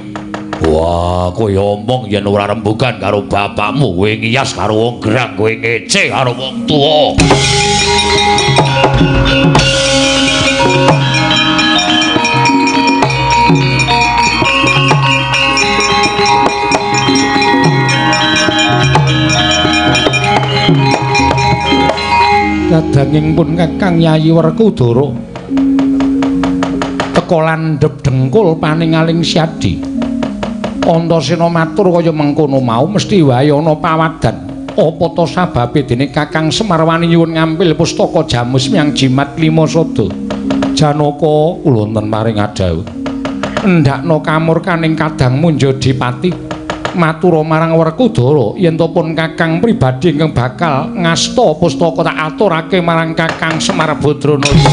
Wah, kowe omong yen ora rembugan karo bapakmu, kowe ngiyas karo wong gerang, kowe ngece karo wong tuwa. Kadanging pun Kakang Yayi Werkudara teka landhep dengkul paningaling Syadi. Antasena matur kaya mengkono mau mesti wae ana pawadan. Apa ta sababe dene Kakang Semar wani nyuwun ngampil pustaka Jamus Miang Jimat Klima Sada? Janaka kula wonten paring adhawuh. Endhakna kamurkaning kadang Munjadipati. Matura marang Werkudara yen to pun Kakang pribadi ingkang bakal ngasta pustaka tak aturake marang Kakang Semar Badranaya.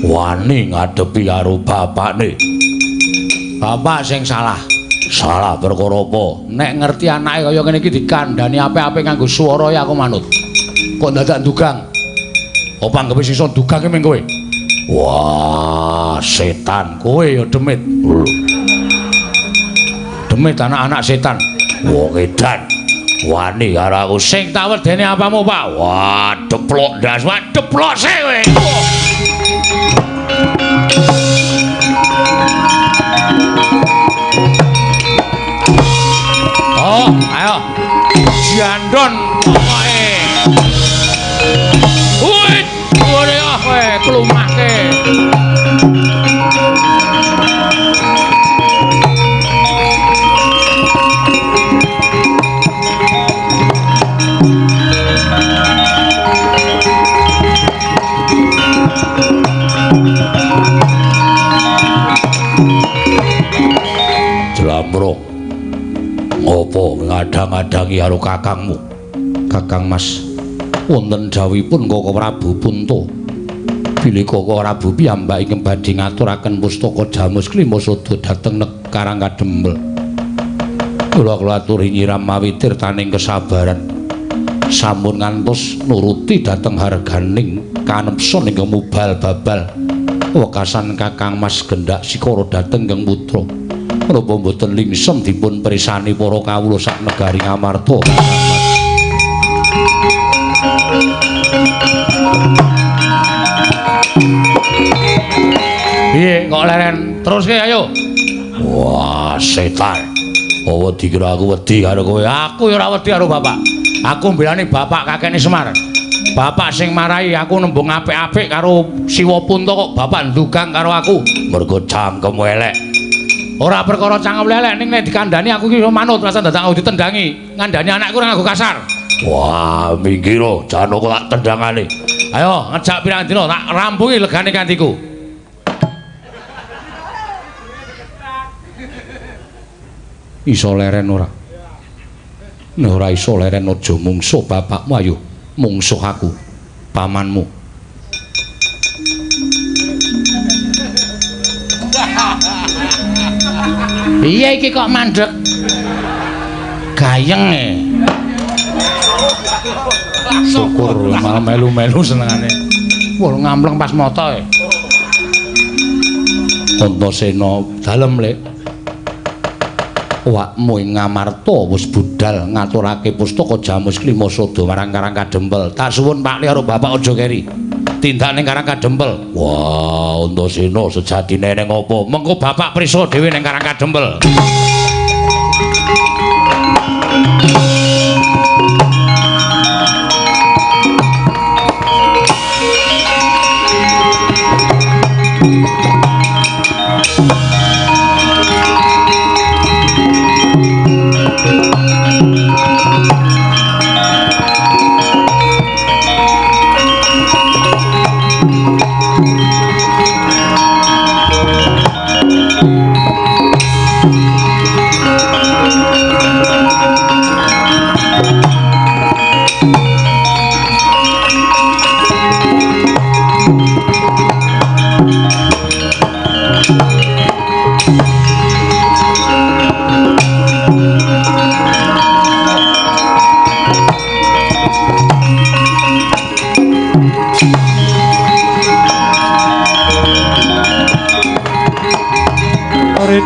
Wani ngadepi karo bapakne. Bapak sing salah. Salah perkara apa? Nek ngerti anake kaya ngene iki dikandhani apik-apik nganggo swara ya aku manut. Kok dadak ndugang? Apa anggepe sisa ndugang ki ming kowe? Wah, setan kowe ya demit. Demit anak-anak setan. Wong edan. Wani karo aku sing tak wedeni apamu, Pak? Wah, deplok ndas, wah deplok sik kowe. Oh, ayo. Jandon pokoke. Wih, ore ah kowe klumahke. Jlambrok. Ngopo ngadang-adangi karo kakangmu? Kakang Mas, wonten dhawuhipun Kaka Prabu Punta. Bilih Kaka Prabu piyambak ingkang badhe ngaturaken pustaka Jamus Klima Sada dhateng Karang Kadempel. Kula aturi nyiram mawi tirtaning kesabaran. Sampun ngantos nuruti dhateng harganing kanepson ingkang mubal babal. Wekasan Kakang Mas gendak sikara dhateng ingkang putra. Menapa mboten lingsem dipun prisani para kawula sak negari Ngamarta? Piye kok leren? Teruske ayo. Wah, setan. Apa dikira aku wedi karo kowe? Aku ya ora wedi karo bapak. Aku mbelani bapak kakene Semar. Bapak sing marahi aku nembung apik-apik karo Siwa Punta kok bapak ndugang karo aku. Mergo cangkemmu elek. Ora perkara cangkem elek ning nek dikandhani aku iki manut rasa dadak aku ditendangi. Ngandhani anakku ora nganggo kasar. Wah, minggir Janaka tak tendangane. Ayo ngejak pirang dina tak rampungi legane kantiku. Iso leren ora? Nek ora iso leren aja mungsuh bapakmu, ayo mungsuh aku, pamanmu. Piye iki kok mandek? Gayeng e. Syukur malah melu-melu senengane. Wah, ngampleng pas moto e. Antasena dalem, Lek. Wakmu ing Ngamarta wis budal ngaturake pustaka Jamus Klima Sada marang Karang Kadempel. Tak suwun Pak Li karo Bapak aja keri. Tindak ning Karang Kadempel. Wah, Antasena sejatine ning apa? Mengko Bapak prisa dhewe ning Karang Kadempel.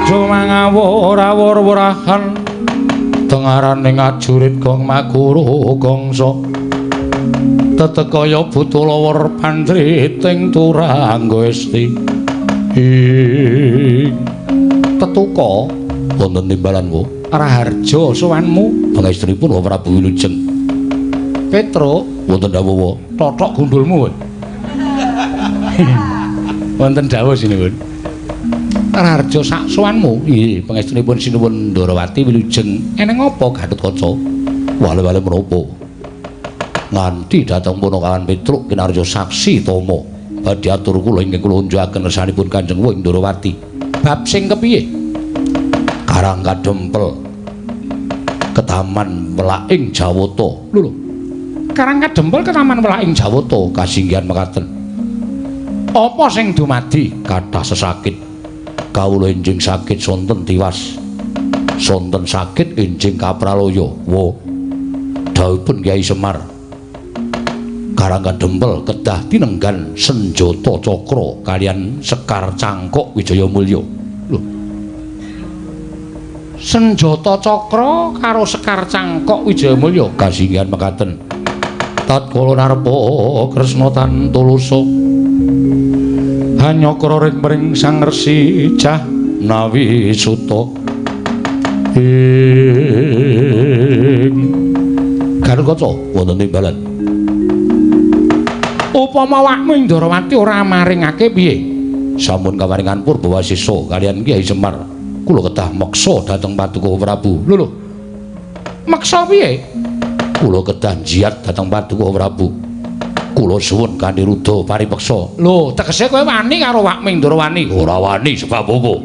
Mangawur-awur-wurahan tengaraning ajurit gong maguru gongso tetekaya buta lawur pandriting turangga esti ing tetuka wonten timbalan wo Raharja sowanmu pangestunipun Wa Prabu Wilujeng Petruk wonten dawuh totok gundulmu wonten dawuh sinuwun Raharja sak sowanmu. Nggih, pangestunipun Sinuwun Ndorowati wilujeng. Eneng apa Gatotkaca? Wale-wale menapa? Nganti dhateng Punakawan Petruk kinarya saksi tama. Badhe atur kula ingkang kula unjukaken ngersanipun Kanjeng Wa ing Ndorowati. Bab sing kepiye? Karang Kadempel. Ketaman Welaking Jawata. Lho lho. Karang Kadempel ketaman Welaking Jawata kasinggihan mekaten. Apa sing dumadi? Kathah sesakit. Kawula enjing sakit sonten tiwas. Sonten sakit enjing kapralaya. Wa dawuhipun Kyai Semar. Karang Kadempel kedah tinenggan senjata cakra kalian sekar cangkok Wijayamulya. Lho. Senjata cakra karo sekar cangkok Wijayamulya kasinggihan mekaten. Tatkala narpa Kresna tan tulusa hanyakra ring mring Sang Resi Jahnawi Suta ing Gatotkaca wonten timbalan. Upama wakmu ing Ndorowati ora maringake piye? Sampun kawaringan Purbawasesa kalian Kyai Semar. Kula kedah meksa dhateng Paduka Prabu. Lho lho. Meksa piye? Kula kedah njiat dhateng Paduka Prabu. Kula suwun kanthi ruda paripeksa. Lho, tegese kowe wani karo wakmu ing Ndorowani? Ora wani sebab apa?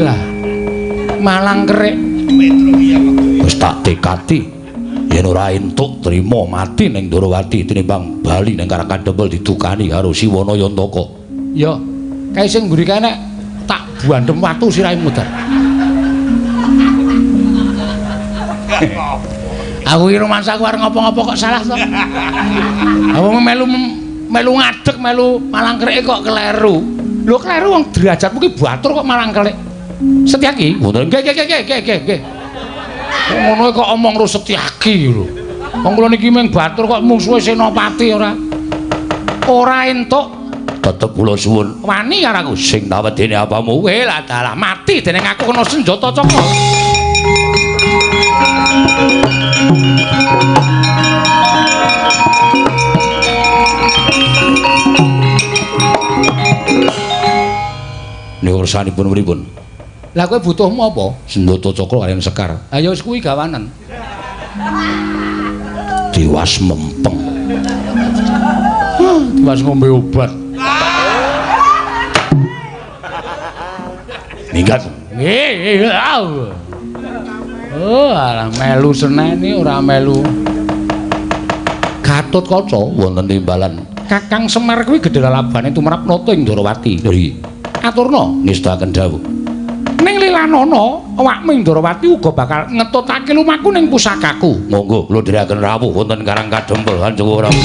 Lah, malang kerik. Wis tak tekati yen ora entuk trima mati ning Ndorowati tinimbang bali ning Karang Kadempel didukani karo Siwana Yantaka. Ya, kae sing mburi kae nek tak buandhem watu sirahe mudhar. Aku iki rumangsaku arep ngopo-ngopo kok salah to. Aku melu ngadeg melu malang kerike kok kleru. Lho kleru wong derajatmu ki batur kok malang kerik. Setyaki? Mboten. Nggih nggih nggih nggih nggih. Ngono kok omong ro Setyaki lho. Wong kula niki mung batur kok mungsuhe Senopati ora. Ora entuk. Tetep kula suwun wani karo aku sing tawedene apamu. Lah dalah mati dening aku kena senjata cakra. Niku ursanipun pripun? Lah kowe butuhmu apa? Senjata cakra kaliyan sekar. Ha ya wis kuwi gawanen. Tiwas mempeng. Tiwas ngombe obat. Minggat. Nggih. Oh, alah melu seneni ora melu. Gatotkaca wonten timbalan. Kakang Semar kuwi gedhe lalabane tumrap nata ing Ndorowati. Nggih. Aturna ngestakaken dawuh. Ning Ilanana awakmu Ndrawati uga bakal ngetutake lumaku ning pusakaku. Monggo kula dherekaken rawuh wonten Karang Kadempel Kanjeng Prabu.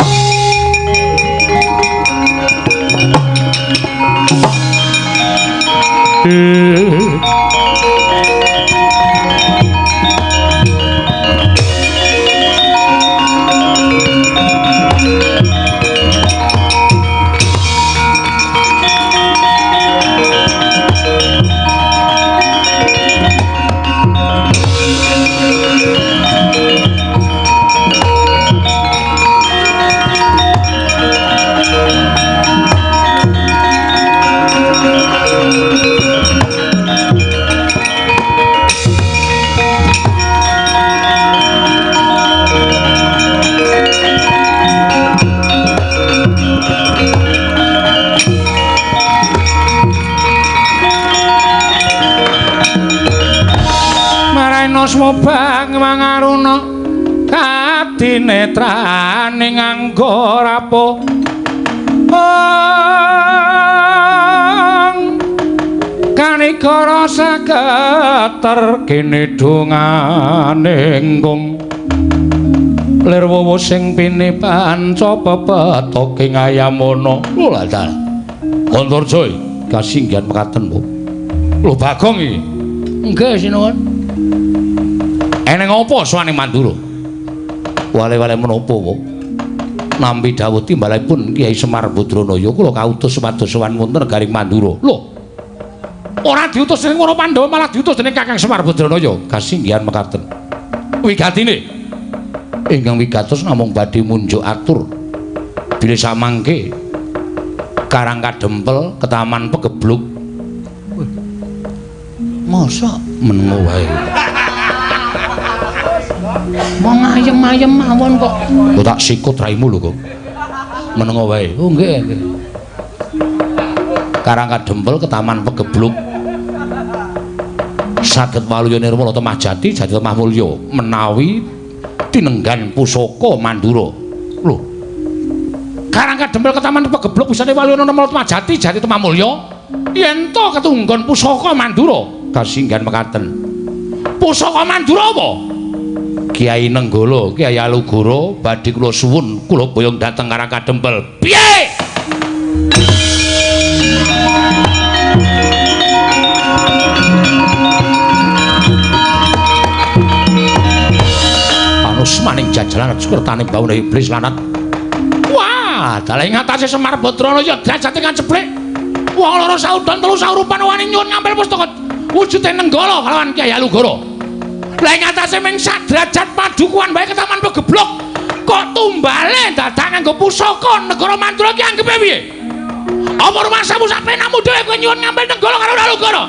Swobang mangaruna kadinetraning angga rapo kanigara saketer kene dongane nggung lir wowo sing pini panca pepetoking ayamana. Lho lha dalah Antarja kasinggihan mekaten Bu. Lho Bagong iki. Nggih sinuwun. Eneng apa sowane Mandura? Wale-wale menapa, Bu? Nampi dawuh timbalanipun Kyai Semar Badranaya kula kautus supados sowan wonten negaring Mandura. Lho. Ora diutus dening para Pandhawa malah diutus dening Kakang Semar Badranaya. Kasinggihan mekaten. Wigatine ingkang wigatos namung badhe munjuk atur bilih samangke Karang Kadempel ketaman pegebluk. Mosok menengo wae. Wong ayem-ayem mawon kok. Kok tak sikut raimu lho kok. Menengo wae. Oh nggih, nggih. Karang Kadempel ketaman pegebluk. Saged waluya nirmala temah jati jati temah mulya menawi tinenggan pusaka Mandura. Lho. Karang Kadempel ketaman pegebluk wisane waluya nirmala temah jati jati temah mulya yen to ketunggon pusaka Mandura. Kasinggihan mekaten. Pusaka Mandura apa? Kyai Nenggala, Kyai Alugoro badhe kula suwun kula boyong dhateng Karang Kadempel. Piye? Panus maning jajalan sukertane baune iblis lanat. Wah, dalah ing atase Semar Badranaya derajate kaceblek. Wong loro saudon telu saurupan wani nyuwun ngampil pustaka wujude Nenggala kalawan Kyai Alugoro. Lah ing atase ming sak derajat padukuhan wae ketaman pegeblok. Kok tumbale dadak nganggo pusaka negara Mandura ki anggepe piye? Apa rumangsamu sak penamu dhewe kowe nyuwun ngampil Nenggala karo Alugoro?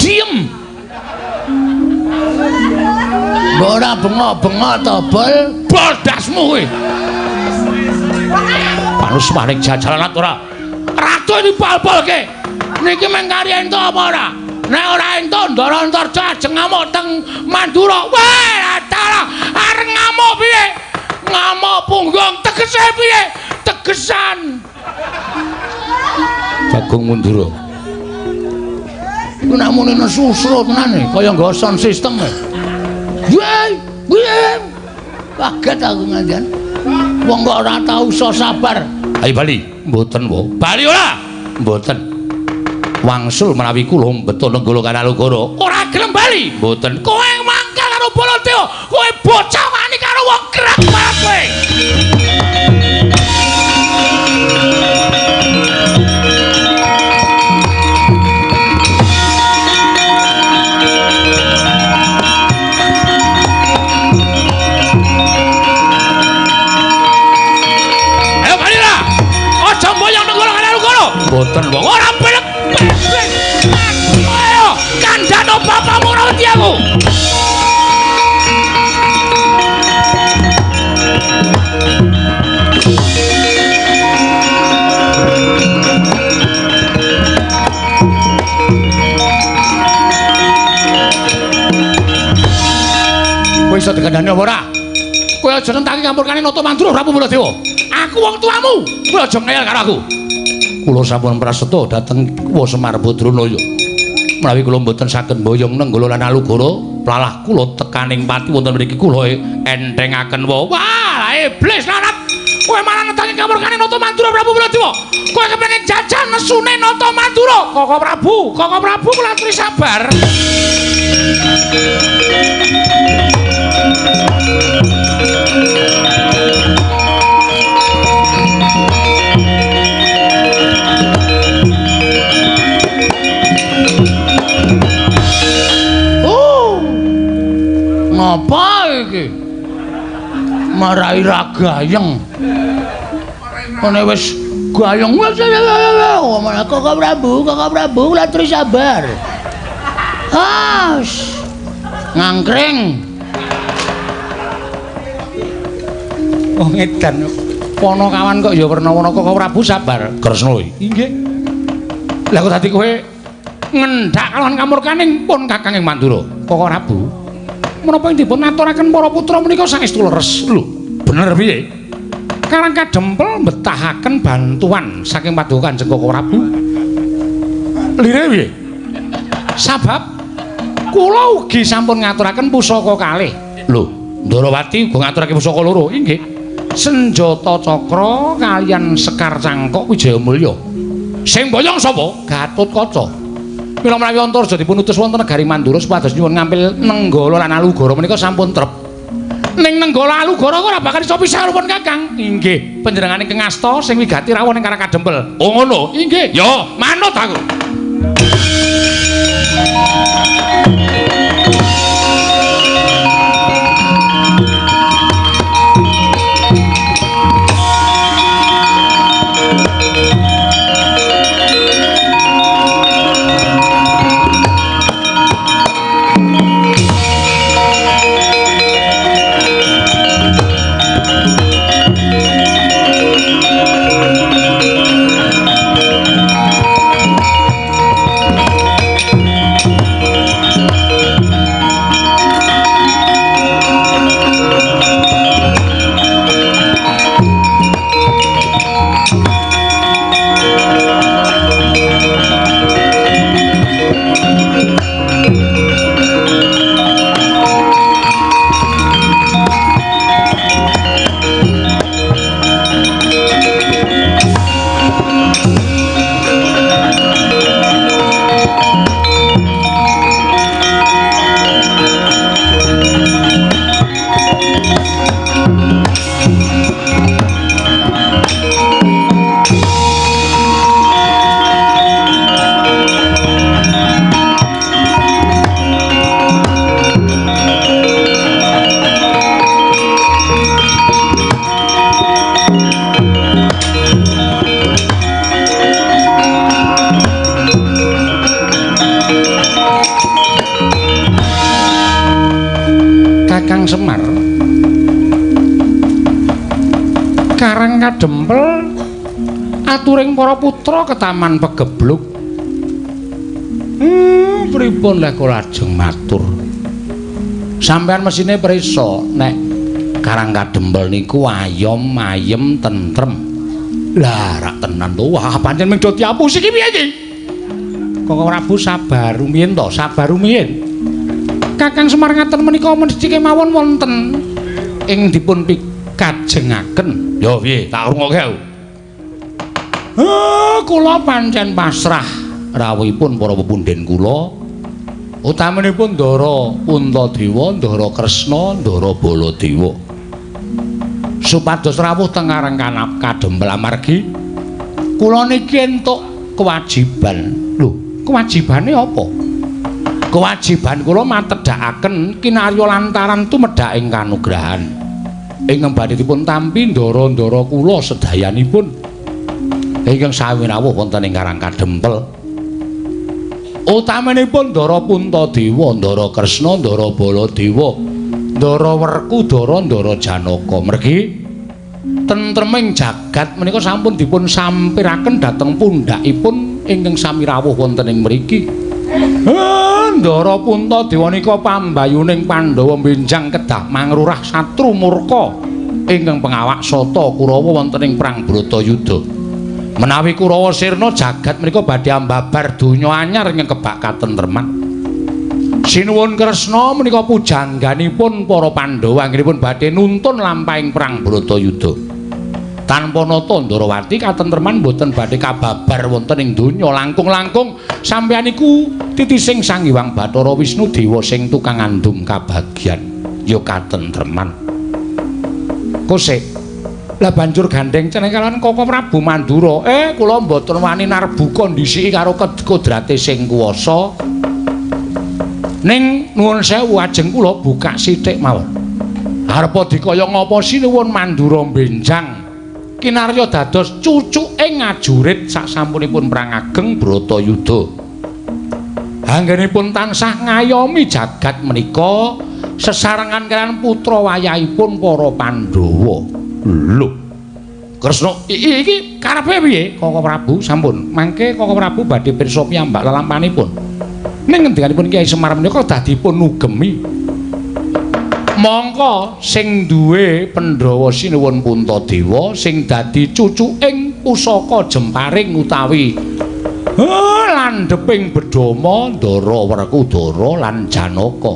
Diem. Mbok ora bengok-bengok to, Bol? Bol dasmu kowe. Panus maning jajalan ora. Ratu dibal-balke. Niki mung kari entuk apa ora? Nek ora entuk Ndara Antarja ajeng ngamuk teng Mandura. Wah, dalah areng ngamuk piye? Ngamuk punggung tegese piye? Tegesan. Bagong Mandura. Iku nek muni nesusro tenan kaya nggo sound system. Weh, weh. Kaget aku ngandian. Wong kok ora tau iso sabar. Ayo bali. Mboten, Bu. Bali ora? Mboten. Wangsul menawi kula mbeto Nenggala karo Alugoro. Ora gelem bali. Mboten. Kowe mangkel karo Baladewa, kowe bocah wani karo wong gerak banget kowe. Ayo bali lah. Aja mboyong Nenggala karo Alugoro. Mboten, wong. Ora belek. Ayo, kandhano bapakmu ora wedi aku. Kowe iso dikandhani apa ora? Kowe aja nentang kampurkane Nata Mandura Prabu Baladewa. Aku wong tuamu. Kowe aja ngeyel karo aku. Kula sampun praseta dhateng Wa Semar Badranaya. Menawi kula mboten saged mboyong Nenggala lan Alugara, plalah kula tekaning pati wonten mriki kula entengaken wa. Wah, iblis lanat. Kowe malah netangi kamurkane Nata Mandura Prabu Baladewa. Kowe kepengin jajan nesune Nata Mandura. Koko Prabu, Koko Prabu kula aturi sabar. Ngapa iki? Marai ra gayeng. Ngene wis gayeng wis Koko Prabu, Koko Prabu kula aturi sabar. Ah, ngangkring. Oh ngedan. Ponokawan kok ya werna-werna. Koko Prabu sabar. Kresna inggih. Lah kok dadi kowe ngendhak kalawan kamurkaning pun Kakang ing Mandura. Koko Prabu, menapa ing dipun aturaken para putra menika saestu leres? Lho, bener piye? Karang Kadempel mbetahaken bantuan saking Paduka Kanjeng Koko Prabu. Lire piye? Sabab kula ugi sampun ngaturaken pusaka kalih. Lho, Ndarawati uga ngaturake pusaka loro. Inggih. Senjata cakra kaliyan Sekar Cangkok Wijayamulya. Sing boyong sapa? Gatotkaca. Mila menawi Antarja dipun utus wonten negari Mandura supados nyuwun ngampil Nenggala lan Alugara menika sampun trep. Ning Nenggala Alugara ora bakal iso pisah pun Kakang. Inggih, panjenengane ingkang ngasta sing wigati rawuh ning Karang Kadempel. Oh ngono. Inggih. Ya, manut aku. Kakang Semar, Karang Kadempel aturing para putra ke Taman Pegebluk. Pripun lek kula lajeng matur? Sampeyan mesine prisa nek Karang Kadempel niku ayom ayem tentrem. Lah rak tenan to. Wah, pancen mung do diapusi iki piye iki? Koko Prabu sabar rumiyin to, sabar rumiyin. Kakang Semar ngaten menika mesti kemawon wonten ing dipun pikajengaken. Ya piye, tak rungokke aku. Kula pancen pasrah rawuhipun para pepundhen kula, utaminipun Ndara Puntadewa, Ndara Kresna, Ndara Baladewa. Supados rawuh teng Karang Kadempel amargi kula niki entuk kewajiban. Lho, kewajibane apa? Kewajiban kula matedhakaken kinarya lantaran tumedhak ing kanugrahan ingkang badhe dipun tampi ndara-ndara kula sedayanipun ingkang sami rawuh wonten ing Karang Kadempel, utaminipun Ndara Puntadewa, Ndara Kresna, Ndara Baladewa, Ndara Werkudara, Ndara Janaka. Mergi tentreming jagat menika sampun dipun sampiraken dhateng pundhakipun ingkang sami rawuh wonten ing mriki. Ndara Puntadewa nika pambayuning Pandhawa benjang kedah mangrurah satru murka ingkang pengawak Sata Kurawa wonten ing perang Bratayuda. Menawi Kurawa sirna jagat menika badhe ambabar donya anyar ing kebak katentreman. Sinuwun Kresna menika pujangganipun para Pandhawa anggenipun badhe nuntun lampahing perang Bharatayuda. Tanpa nata Ndarawati katentreman boten badhe kababar wonten ing donya langkung-langkung sampeyan iku titising Sang Hyang Bathara Wisnu Dewa sing tukang ngandum kabagyan ya katentreman. Kosek lah banjur gandeng ceneng kalawan Koko Prabu Mandura. Kula mboten wani narbuka ndhisiki karo kodrate sing kuwasa. Ning nuwun sewu ajeng kula buka sithik mawon. Arepa dikaya ngapa sinuwun Mandura benjang kinarya dados cucuke ngajurit sasampunipun perang ageng Bharatayuda. Anggenipun tansah ngayomi jagat menika sesarengan kaliyan putra wayahipun para Pandhawa. Lho. Kresna iki karepe piye? Koko Prabu sampun. Mangke Koko Prabu badhe pirsa piyambak lelampanipun. Ning ngendikanipun Kyai Semar menika dadipun nugemi. Mongko sing duwe Pandhawa sinuwun Puntadewa sing dadi cucuking pusaka jemparing utawi landheping bedama Ndara Werkudara lan Janaka.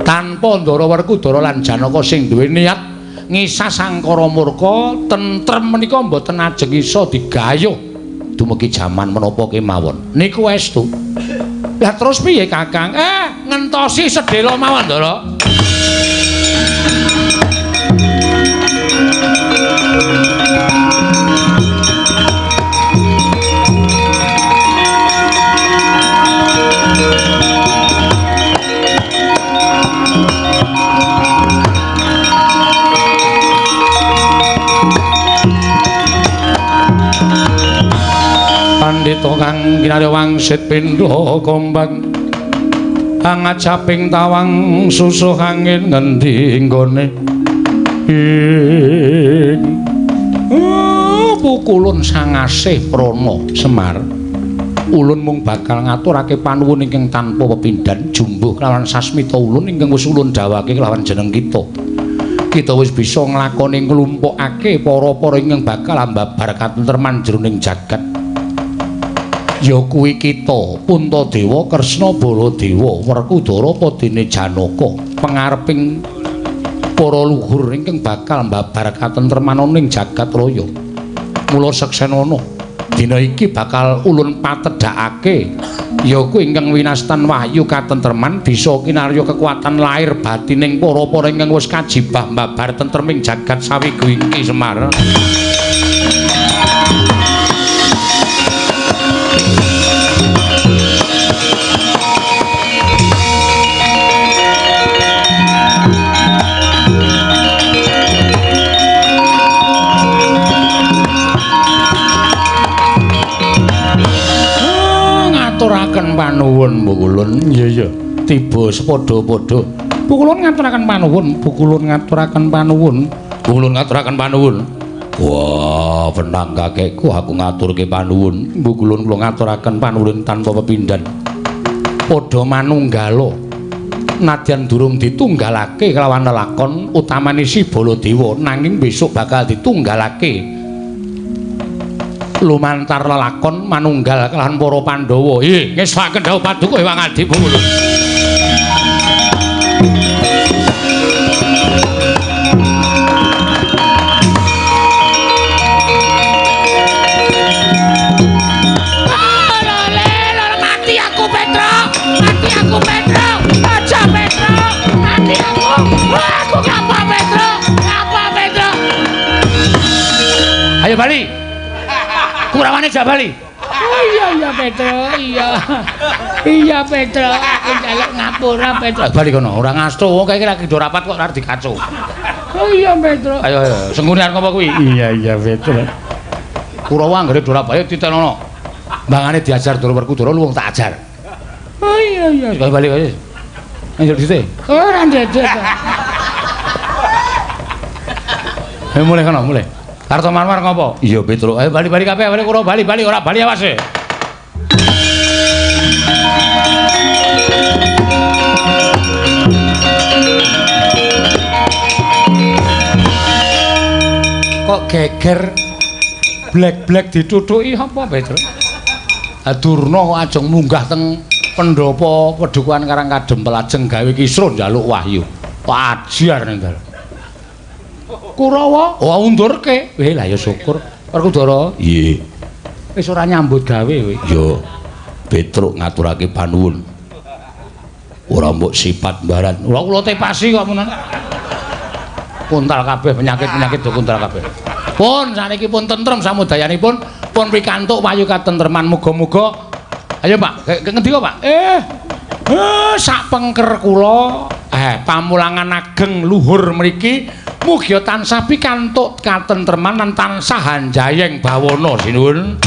Tanpa Ndara Werkudara lan Janaka sing duwe niat ngisas angkara murka tentrem menika mboten ajeng iso digayuh dumugi jaman menapa kemawon. Niku estu. Lah terus piye Kakang? Ngentosi sedhela mawon Ndara. Pandhita kang kinarya wangsit pindha kombang angajaping tawang susuh angin ngendi nggone ing pukulun sangasih prana Semar. Ulun mung bakal ngaturake panuwun ingkang tanpa pepindhan jumbuh kelawan sasmita ulun ingkang wis ulun dawake kelawan jeneng kita. Kita wis bisa nglakoni nglumpukake para-para ingkang bakal ambabar katentreman jroning jagat. Ya kuwi kita Puntadewa Kresna Baladewa Werkudara padene Janaka pengareping para luhur ingkang bakal mbabar katentreman ing jagat raya. Mula seksenana dina iki bakal ulun patedhakake ya kuwi ingkang winastan wahyu katentreman bisa kinarya kekuatan lahir batining para-para ingkang wis kajibah mbabar tentreming jagat sawigu iki Semar. Ngaturaken panuwun Pukulun. Iya iya, tiba sepadha-padha. Pukulun ngaturaken panuwun, Pukulun ngaturaken panuwun, Pukulun ngaturaken panuwun. Wah, wenang kakekku aku ngaturke panuwun. Pukulun kula ngaturaken panuwun tanpa pepindhan. Padha manunggala. Nadyan durung ditunggalake kelawan lelakon utamane si Baladewa, nanging besok bakal ditunggalake lumantar lelakon manunggal kelawan para Pandhawa. Ngestokaken dawuh paduka Hyang Adi Pukulun. Mati aku Petro, mati aku Petro, aja Petro, mati aku. Aku ngapa Petro, ngapa Petro? Ayo bali. Kurawane jak bali. Oh iya iya Petro, iya. Iya Petro, aku njaluk ngapura Petro. Bali kono, ora ngasto wong kae lagi do rapat kok arep dikaco. Oh iya Petro. Ayo ayo, senggune arep ngopo kuwi? Iya iya Petro. Kurawa anggere do rapat ayo titenono. Mbangane diajar Ndara Werkudara luwung tak ajar. Oh iya iya, bali bali. Anjur dite. Ora ndedek. Ayo mulai kono, mulai. Karto Marmar ngopo? Iya Petro. Ayo bali-bali kabeh, bali kura bali-bali ora bali awas e. Kok geger? Blek-blek ditutuki apa, Petro? Durna kok ajeng munggah teng pendopo Padukuhan Karang Kadempel ajeng gawe kisruh njaluk wahyu. Ajar ning dalan. Kurawa, oh undurke. Weh lah ya syukur. Werkudara, Iya. Wis ora nyambut gawe kowe. Yo Petruk ngaturake panuwun. Ora mbok sipat mbaran. Ora kula tepasi kok menan. Kuntal kabeh penyakit-penyakit do kuntal kabeh. Pun saniki pun tentrem samudayanipun, pun pikantuk wahyu katentreman muga-muga. Ayo Pak, ngendi kok Pak? Sak pengker kula, pamulangan ageng luhur mriki mugi tansah pikantuk katentreman lan tansah hanjayeng bawana sinuwun.